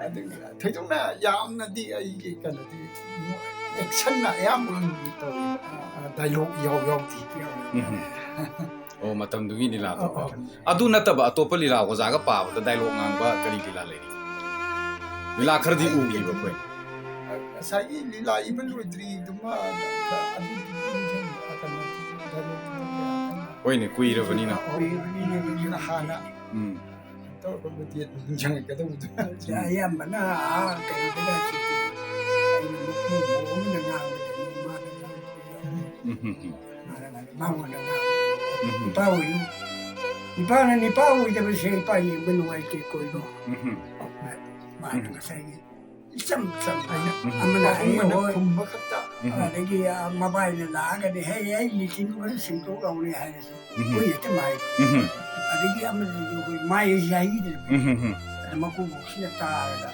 ꯑꯗꯨ ꯊꯣꯏꯗꯣꯛꯅ ꯌꯥꯝꯅꯗꯤ ꯑꯩꯒꯤ ꯀꯩꯅꯣꯗꯤ ꯑꯦꯛꯁꯟꯅ ꯑꯌꯥꯝꯕ ꯑꯣꯏꯅꯗꯤ ꯇꯧꯏ꯫ ꯑ, ꯗꯥꯏꯂꯣꯛ ꯌꯥꯎ ꯌꯥꯎꯗꯦ꯫ ꯎꯝ꯫ ꯑꯣ, ꯃꯇꯝꯗꯨꯒꯤ ꯂꯤꯂꯥꯗꯣ꯫ ꯑꯧ, ꯑꯧ꯫ ꯑꯗꯨ ꯅꯠꯇꯕ ꯑꯇꯣꯞꯄ ꯂꯤꯂꯥ ꯑꯣꯖꯥꯒ ꯄꯥꯕꯗ ꯗꯥꯏꯂꯣꯛ ꯉꯥꯡꯕ ꯀꯔꯤ ꯂꯤꯂꯥ ꯂꯩꯔꯤ? ꯂꯤꯂꯥ ꯈꯔꯗꯤ ꯎꯈꯤꯕ ꯑꯩꯈꯣꯏ꯫ ꯉꯁꯥꯏꯒꯤ ꯂꯤꯂꯥ ꯏꯕ ꯂꯣꯏꯗ꯭ꯔꯤꯗꯨꯃ ꯑꯗꯨꯗꯤ ꯅꯤꯡꯁꯤꯡꯕ ꯀꯩꯅꯣ ꯗꯥꯏꯂꯣꯛ ꯍꯣꯏꯅꯦ, ꯀꯨꯏꯔꯕꯅꯤꯅ꯫ ꯀꯨꯏꯔꯕꯅꯤꯅ ꯑꯗꯨꯅ ꯍꯥꯟꯅ ꯎꯝ꯫ ꯇꯧꯔꯛꯄꯕꯨꯗꯤ ꯅꯤꯡꯁꯤꯡꯉꯛꯀꯗꯧꯕꯗꯣ꯫ ꯑꯌꯥꯝꯕꯅ ꯑꯥ ꯀꯩꯅꯣꯗꯒ ꯑꯩꯅ ꯃꯈꯣꯡ ꯑꯃꯅ ꯉꯥꯡꯕꯗꯒꯤ ꯃꯥꯅ ꯉꯥꯡꯕꯗ ꯌꯥꯎꯔꯦ꯫ ꯎꯝ, ꯎꯝ, ꯎꯝ꯫ ꯃꯥꯅ ꯉꯥꯡꯕ, ꯃꯉꯣꯟꯗ ꯉꯥꯡꯕ꯫ ꯎꯝ, ꯎꯝ꯫ ꯅꯤꯄꯥ ꯑꯣꯏꯌꯨ꯫ ꯅꯤꯄꯥꯅ ꯅꯤꯄꯥ ꯑꯣꯏꯗꯕꯁꯦ ꯏꯄꯥ ꯌꯦꯡꯕ ꯅꯨꯡꯉꯥꯏꯇꯦ ꯀꯣꯏꯔꯣ꯫ ꯎꯝ, ꯎꯝ꯫ ꯃꯥꯅ ꯎꯝ꯫ ꯉꯁꯥꯏꯒꯤ ꯏꯆꯝ ꯆꯝꯕ ꯎꯝ꯫ ꯑꯃꯅ ꯄꯥꯕꯨꯡ ꯍꯥꯏꯌꯦ, ꯑꯃꯅ ꯍꯣꯏ꯫ ꯈꯨꯝꯕ ꯈꯛꯇ꯫ ꯎꯝ꯫ ꯑꯗꯒꯤ, ꯑ, ꯃꯕꯥꯏꯅ ꯂꯥꯛꯑꯒꯗꯤ, "ꯍꯦ, ꯑꯩ ꯃꯦꯆꯤꯟꯗꯨ ꯈꯔ ꯁꯦꯡꯗꯣꯛ ꯂꯥꯎꯅꯦ" ꯍꯥꯏꯔꯁꯨ, ꯎꯝ꯫ ꯑꯩꯈꯣꯏ ꯍꯦꯛꯇ ꯃꯥꯏ꯫ ꯎꯝ꯫ ꯑꯗꯒꯤ ꯑꯃꯗꯨꯁꯨ ꯑꯩꯈꯣꯏ ꯃꯥꯏ ꯌꯥꯏꯗꯅ꯫ ꯎꯝ, ꯎꯝ, ꯎꯝ꯫ ꯑꯗ ꯃꯀꯨꯕꯣꯛꯁꯤꯅ ꯇꯥꯔꯒ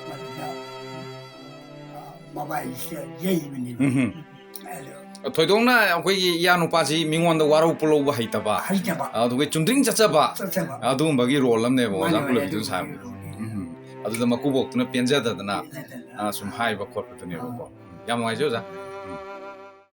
ꯃꯗꯨꯗ, ꯑ, ꯃꯕꯥꯏꯁꯤꯗ ꯌꯩꯕꯅꯦꯕ꯫ ꯎꯝ꯫ ꯑꯗꯣ ꯊꯣꯏꯗꯣꯛꯅ ꯑꯩꯈꯣꯏꯒꯤ ꯏꯌꯥ ꯅꯨꯄꯥꯁꯤ ꯃꯤꯉꯣꯟꯗ ꯋꯥꯔꯧ ꯄꯨꯂꯧꯕ ꯍꯩꯇꯕ, ꯍꯩꯇꯕ꯫ ꯑꯗꯨꯒ ꯆꯨꯝꯗ꯭ꯔꯤꯡ ꯆꯠꯆꯕ, ꯆꯠꯆꯕ꯫ ꯑꯗꯨꯒꯨꯝꯕꯒꯤ ꯔꯣꯜ ꯑꯃꯅꯦꯕ ꯑꯣꯖꯥ ꯃꯥꯅꯦ, ꯀꯨꯂꯕꯤꯗꯨꯅ ꯃꯥꯅꯦ꯫ ꯁꯥꯕꯗꯣ꯫ ꯎꯝ꯫ ꯑꯗꯨꯗ ꯃꯀꯨꯕꯣꯛꯇꯨꯅ ꯄꯦꯟꯖꯗꯗꯅ, ꯄꯦꯟꯖꯗꯅ꯫ ꯑ, ꯁꯨꯝ ꯍꯥꯏꯕ ꯈꯣꯠꯄꯗꯨꯅꯦꯕꯀꯣ꯫ ꯑꯥ꯫ ꯌꯥꯝ ꯅꯨꯡꯉꯥꯏꯖꯩ ꯑꯣꯖꯥ꯫